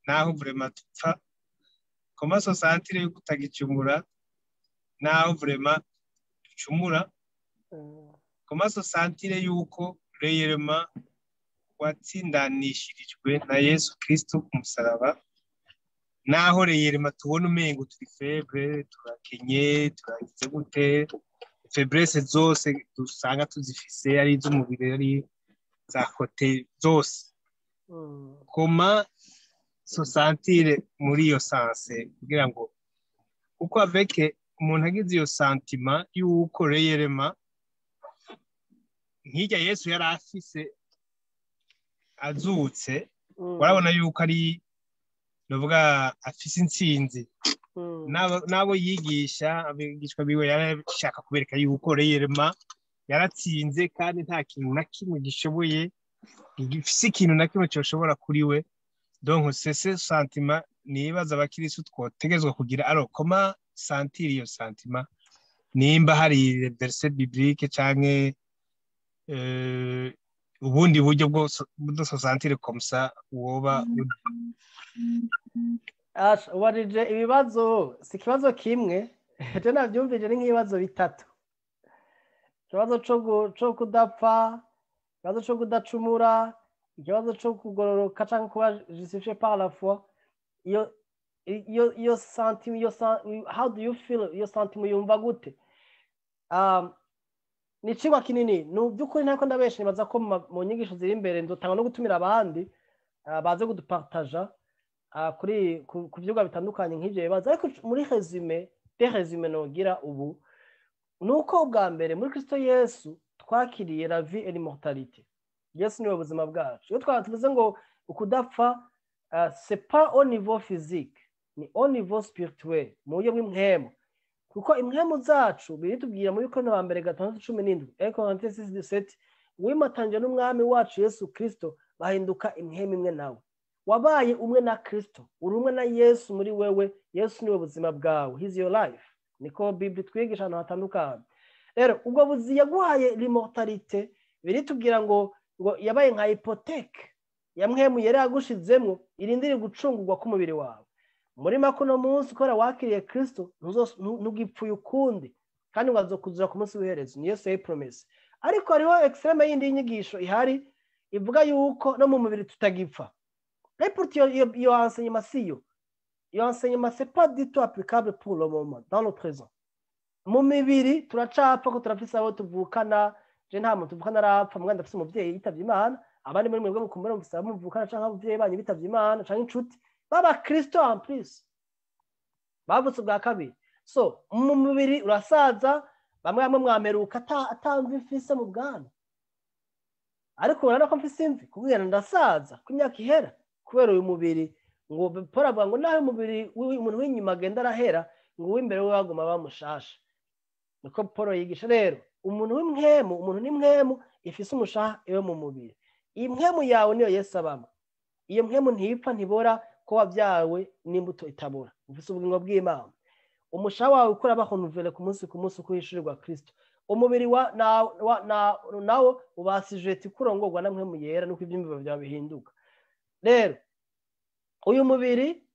naho vraiment tupfa, comment se sentir yuko utagicumura naho vraiment ducumura, comment se sentir yuko réellement watsindanishirijwe na Yesu Kristo ku musaraba, naho réellement tubona umengo turi faible, turakenye, turagize gute, faiblesse zose dusanga tuzifise, ari iz'umubiri, ari za côté zose. Comment se sentir muri iyo sense kugira ngo kuko avec umuntu agize iyo sentiment yuko réellement nk'irya Yesu yari afise azutse, warabona yuko ari novuga afise intsinzi. N'abo yigisha, abigishwa biwe, yarashaka kubereka yuko réellement yaratsinze, kandi nta kintu na kimwe gishoboye, gifise ikintu na kimwe cyoshobora kuri we. Donc c'est ce sentiment nibaza abakirisu twotegezwa kugira. Alors, comment sentir iyo sentiment? Nimba hari verset biblique canke ubundi buryo bwo de se sentir comme ça woba. Ubajije ibibazo, si ikibazo kimwe, je navyumvije ni nk'ibibazo bitatu: ikibazo co kudapfa, ikibazo co kudacumura, ikibazo co kugororoka canke kuba justifié par la foi. Iyo sentiment, iyo how do you feel iyo sentiment, yumva gute? Ni icigwa kinini ni by'ukuri, ntako ndabesha. Nibaza ko mu nyigisho ziri imbere nzotanga no gutumira abandi baze kudupartaja kuri ku vyigwa bitandukanye nk'ivyo bibazo. Ariko muri résumé de résumé nogira ubu ni uko ubwa mbere muri Kristo Yesu twakiriye la vie et l'immortalité. Yesu niwe buzima bwacu. Iyo twaba tuvuze ngo ukudapfa, c'est pas au niveau physique, ni au niveau spirituel, mu buryo bw'impwemu, kuko impwemu zacu biritubwira muri Korinto wa mbere 6:17, 1 Corinthiens 6:17, wimatanje n'Umwami wacu Yesu Kristo bahinduka impwemu imwe nawe. Wabaye umwe na Kristo, uri umwe na Yesu muri wewe. Yesu niwe buzima bwawe, he's your life, niko Bible twigisha ahantu hatandukanye. Rero ubwo buzi yaguhaye l'immortalité, biritubwira ngo yabaye nka hypothèque ya mpwemu yari yagushizemwo, irindire gucungurwa k'umubiri wawe. Muri make, uno munsi kubera wakiriye Kristo, ntugipfuye ukundi, kandi ngo azokuzura ku munsi w'iherezo. Ni Yesu yayi promesse. Ariko hariho extrême yindi y'inyigisho ihari ivuga yuko no mu mubiri tutagipfa. Et pourtant iyo enseignement siyo, iyo enseignement, c'est pas du tout applicable pour le moment, dans le présent. Mu mibiri turacapfa, ko turafise abo tuvukana. Je nta muntu tuvukana arapfa, mwana ndafise umuvyeyi yitavye Imana. Abandi muri mwebwe mukumbura mufise abo muvukana canke abavyeyi banyu bitavye Imana canke inshuti baba Kristo, en plus bavutse ubwa kabiri. So mu mubiri urasaza, bamwe bamwe mwameruka ata mvi mfise mu bwana, ariko urabona ko mfise imvi kubwira ndasaza ko imyaka ihera kubera uyu mubiri. Ngo Paul avuga ngo naho umubiri w'umuntu w'inyuma agenda arahera, ngo uw'imbere we baguma bamushasha. Niko Paul yigisha. Rero umuntu w'impwemu, umuntu n'impwemu ifise umushaha iwe mu mubiri. Iyi mpwemu yawe niyo Yesu abamo. Iyo mpwemu ntipfa, ntibora, ko wabyawe n'imbuto itabora, ufise ubugingo bw'Imana. Umushaha wawe ukora bahonouvela ku munsi ku munsi uko uhishurirwa Kristo. Umubiri wa nawo ubasijeti kurongorwa na Mpwemu Yera, nuko ivyiyumviro byawe bihinduka. Rero uyu mubiri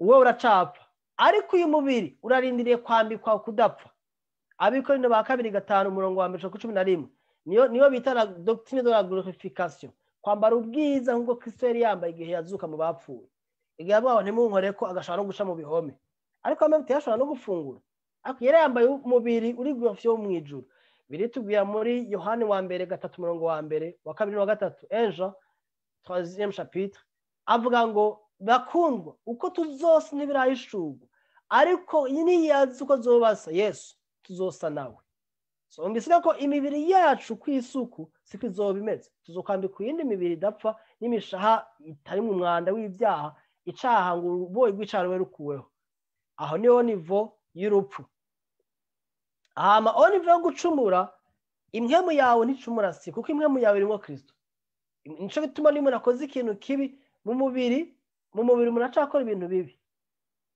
wowe uracapfa, ariko uyu mubiri urarindiriye kwambikwa kudapfa. Abikorinto ba kabiri 5, umurongo wa 1 ku 11, niyo bita la doctrine de la glorification, kwambara ubwiza nk'ubwo Kristo yari yambaye igihe yazuka mu bapfuye, igihe yavuga ngo ntimunkore ko agashobora no guca mu bihome, ariko amwe yashobora no gufungura, ariko yari yambaye umubiri uri glorifié wo mu ijuru. Biritubwira muri Yohani wa mbere 3, umurongo wa mbere, wa kabiri n'uwa gatatu, 1 Jean troisième chapitre, avuga ngo bakundwa, uko tuzose ntibirahishurwa, ariko niyaza uko zobasa Yesu tuzosa nawe. So mbisiga ko imibiri yacu ku isuku siko izoba imeze, tuzokwambika iyindi mibiri idapfa n'imishaha itari mu mwanda w'ibyaha, icaha ngo uruboyi rw'icaha rube rukuweho. Aho niho niveau y'urupfu. Hama au niveau yo gucumura, impwemu yawe nticumura, si kuko impwemu yawe irimo Kristo. Nico bituma niyo umuntu akoze ikintu kibi mu mubiri, umuntu acakora ibintu bibi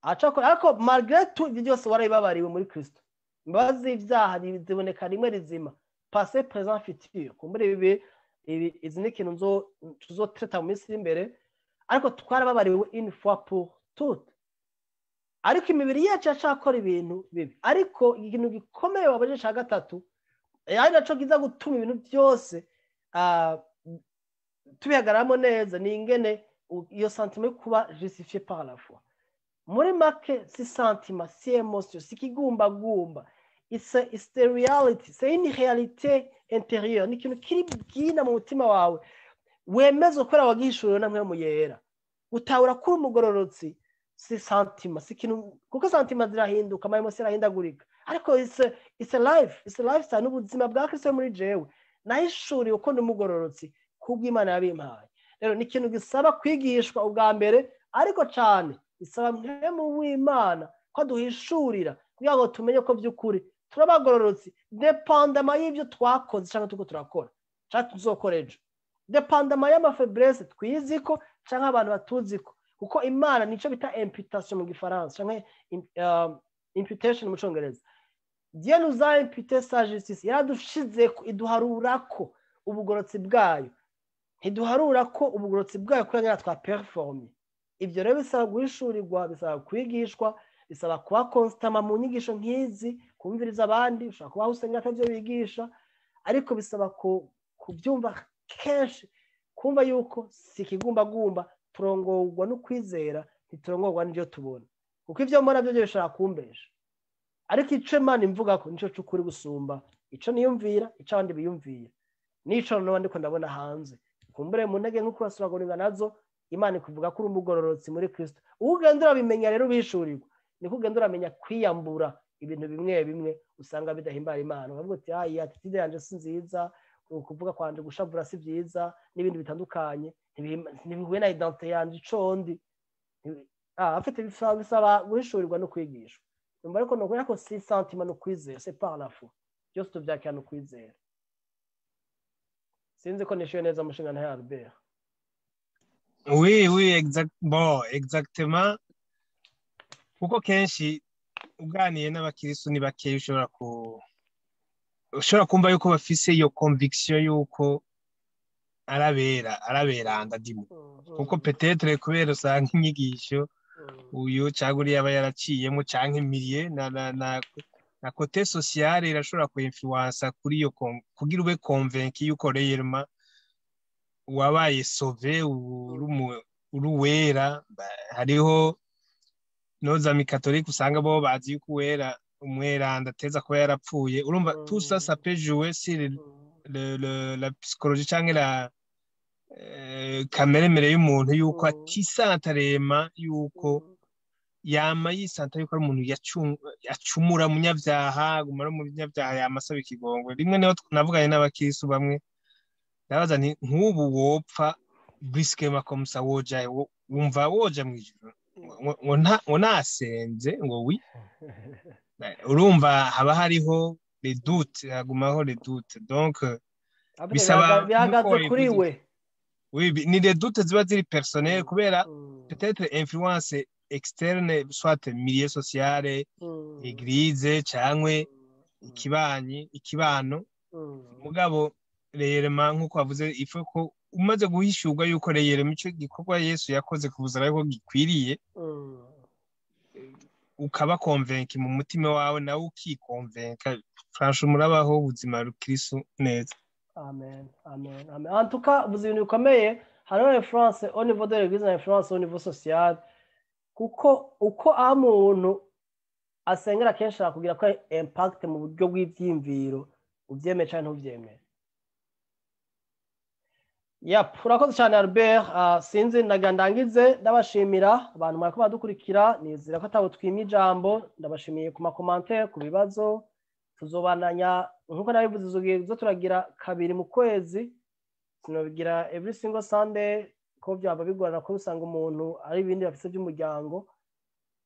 acakora, ariko malgré tout ibyo byose warabibabariwe muri Kristo. Imbabazi z'ibyaha ziboneka rimwe rizima, passé, présent, futur. Kumbure ibi izi ni ikintu tuzotreta mu minsi iri imbere, ariko twarababariwe une fois pour toutes. Ariko imibiri yacu yacakora ibintu bibi. Ariko ikintu gikomeye wabajije cya gatatu, ari naco kiza gutuma ibintu byose tubihagararamo neza, ni ingene iyo sentiment yo kuba justifié par la foi. Muri make, si sentiment, si émotion, si kigumbagumba, it's the reality, c'est une réalité intérieure. Ni ikintu kiri bwina mu mutima wawe wemeza kubera wagihishuriwe na Mpwemu Yera. Utahura kuri umugororotsi si sentiment, si ikintu, kuko sentiment zirahinduka, ama émotion arahindagurika, ariko it's a life, it's a lifestyle, n'ubuzima bwa Kristo muri jewe. Nahishuriwe uko ndi umugororotsi kubw'Imana yabimpaye. Rero ni ikintu gisaba kwigishwa ubwa mbere, ariko cyane bisaba Mpwemu w'Imana. ko aduhishurira kugira ngo tumenye ko by'ukuri turabagororotsi dépendamment y'ibyo twakoze cyangwa turiko turakora cyangwa tuzokora ejo, dépendamment y'ama faiblesses twizi ko cyangwa abantu batuzi ko, kuko Imana nicyo bita imputation mu Gifaransa cyangwa imputation mu Cyongereza. Dieu nous a imputé sa justice, yaradushize ko, iduharura ko ubugororotsi bwayo. Ntiduharura ko ubugororotsi bwayo kubera twa performé. Ibyo rero bisaba guhishurirwa, bisaba kwigishwa, bisaba kuba constamment mu nyigisho nk'izi, kumviriza abandi. Ushobora kuba usenga atabyo bigisha, ariko bisaba kubyumva kenshi, kumva yuko si ikigumbagumba. Turongorwa no kwizera, ntiturongorwa n'ibyo tubona, kuko ibyo mbona byo bishobora kumbesha, ariko icyo Imana imvuga ko nicyo cy'ukuri gusumba icyo niyumvira, icyo abandi biyumvira n'ico noneho ndiko ndabona hanze. Kumbure mu ntege nk'uko urasuraguringa nazo, Imana ikuvuga ko uri umugororotsi muri Kristo. Uko ugenda urabimenya rero, ubishurirwa, niko ugenda uramenya kwiyambura ibintu bimwe bimwe usanga bidahimbara Imana, ukavuga uti: "Ah, iyi attitude yanje si nziza, ukuvuga kwanje gushavura si byiza," n'ibindi bitandukanye ntibihuye na identité yanje, ico ndi. Afite bisaba guhishurirwa no kwigishwa. Numva ariko nuko ko si sentiment, no kwizera, c'est par la foi, byose tuvyakira no kwizera. Sinzi ko nishuye neza, umushinga nta Albert. Oui, exact, bon, exactement. Kuko kenshi uganiye n'abakirisu ni bakeya ushobora kumva yuko bafise iyo conviction yuko arabera, araberanda dimo, kuko peut-être kubera usanga inyigisho uyu cyangwa uriya aba yaraciyemo, canke milieu na côté sociale irashobora ku influencer kuri iyo kugira ube convaincu yuko réellement wabaye sauvé, uri uwera. Hariho nos amis catholiques usanga bo bazi yuko uwera, umweranda ateza kuba yarapfuye. Urumva, tout ça, ça peut jouer sur la psychologie canke la kameremere y'umuntu, yuko atisanta rema, yuko yama yisanta yuko ari umuntu yacumura, munyabyaha, aguma ari umunyabyaha, yama asaba ikigongwe. Rimwe niho navuganye n'abakirisu bamwe, ndabaza nti: "Nk'ubu wopfa brusquement comme ça, woja wumva woja mw'ijuru?" Ngo nasenze, ngo oui. Urumva haba hariho les doutes, hagumaho les doutes, donc bisaba bihagaze kuri we. Oui, ni les doutes ziba ziri personnel, kubera peut-être influence externe, soit milieu social, église cyangwa ikibanyi, ikibano. Mugabo réellement, nk'uko wavuze, ifu ko umaze guhishurwa yuko réellement ico gikorwa Yesu yakoze ku buzima yuko gikwiriye, ukaba convaincu mu mutima wawe, nawe ukikonvenka, franchement murabaho ubuzima rukristo neza. Amen, amen, amen. En tout cas, uvuze ibintu bikomeye. Hariho influence au niveau de l'église na influence au niveau social, kuko uko aho umuntu asengera kenshi arakubwira ko impact mu buryo bw'ibyiyumviro, ubyemeye cyangwa ntubyemere. Yap, urakoze cyane, Albert. Sinzi, ndagira ndangize ndabashimira abantu mwariko badukurikira. Nizera ko atabo twimye ijambo. Ndabashimiye ku ma commentaires, ku bibazo. Tuzobananya nkuko nabivuze, izo zo turagira kabiri mu kwezi. Sinobigira every single Sunday ko byaba bigorana, ko usanga umuntu ari ibindi bafise by'umuryango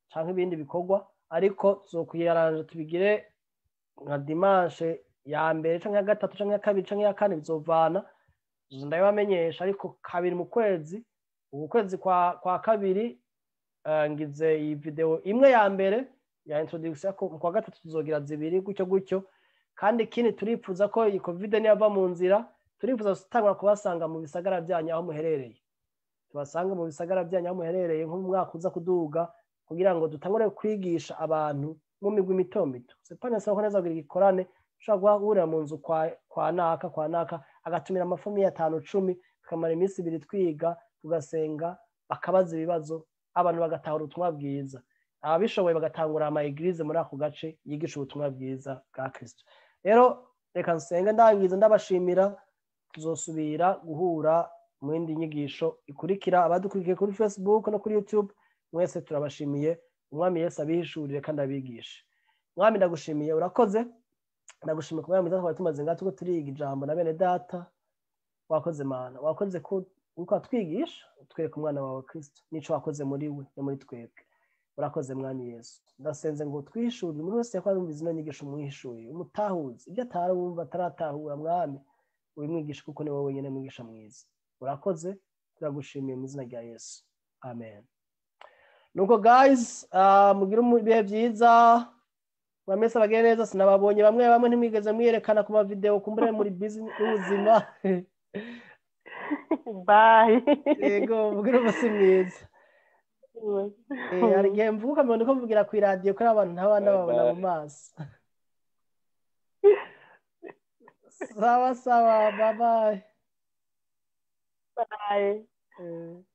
cyangwa ibindi bikorwa, ariko tuzokwiyaranje tubigire nka dimanche ya mbere canke ya gatatu canke ya kabiri canke ya kane, bizovana, ndabibamenyesha. Ariko kabiri mu kwezi, ubu kwezi kwa kabiri ngize iyi video imwe ya mbere ya introduction, ko mu kwa gatatu tuzogira zibiri, gutyo gutyo. Kandi ikindi, turipfuza ko iyi COVID niyava mu nzira, turifuza gutangura kubasanga mu bisagara byanyu aho muherereye, tubasanga mu bisagara byanyu aho muherereye nko mu mwaka uza kuduga, kugira ngo dutangure kwigisha abantu mu migwi mito mito. C'est pas nécessaire ko neza kugira igikorane, ushobora guhurira mu nzu kwa naka, kwa naka agatumira ama familles atanu, 10, tukamara iminsi 2 twiga, tugasenga, bakabaza ibibazo, abantu bagatahura ubutumwa bwiza, ababishoboye bagatangura ama églises muri ako gace yigisha ubutumwa bwiza bwa Kristo. Rero reka nsenge ndangiza, ndabashimira. Tuzosubira guhura mu yindi nyigisho ikurikira. Abadukurikiye kuri Facebook no kuri YouTube mwese turabashimiye. Umwami Yesu abihishurire kandi abigishe. Mwami, ndagushimiye, urakoze. Ndagushimiye kubera mwiza twari tumaze ngaha turiko turiga ijambo na bene data. Wakoze Mana, wakoze ko uriko watwigisha, utwereka umwana wawe Kristo n'ico wakoze muri we no muri twebwe. Urakoze Mwami Yesu. Ndasenze ngo twihishure umuntu wese yakwumva izina nyigisho, umwihishuye, umutahuze ibyo atarumva, ataratahura. Mwami, ubimwigisha, kuko ni wowe wenyine mwigisha mwiza. Urakoze, turagushimiye mu izina rya Yesu, amen. Nuko guys, mugire ibihe byiza mwamese, abagire neza. Sinababonye bamwe bamwe, ntimwigeze mwiyerekana ku mavideo, kumbure muri busy n'ubuzima. Bye. Yego, mugire umunsi mwiza. Hari igihe mvuga ukamenya ko mvugira ku iradiyo, kuri abantu ntaba nababona mu maso. Sawa sawa, bye bye. Bye.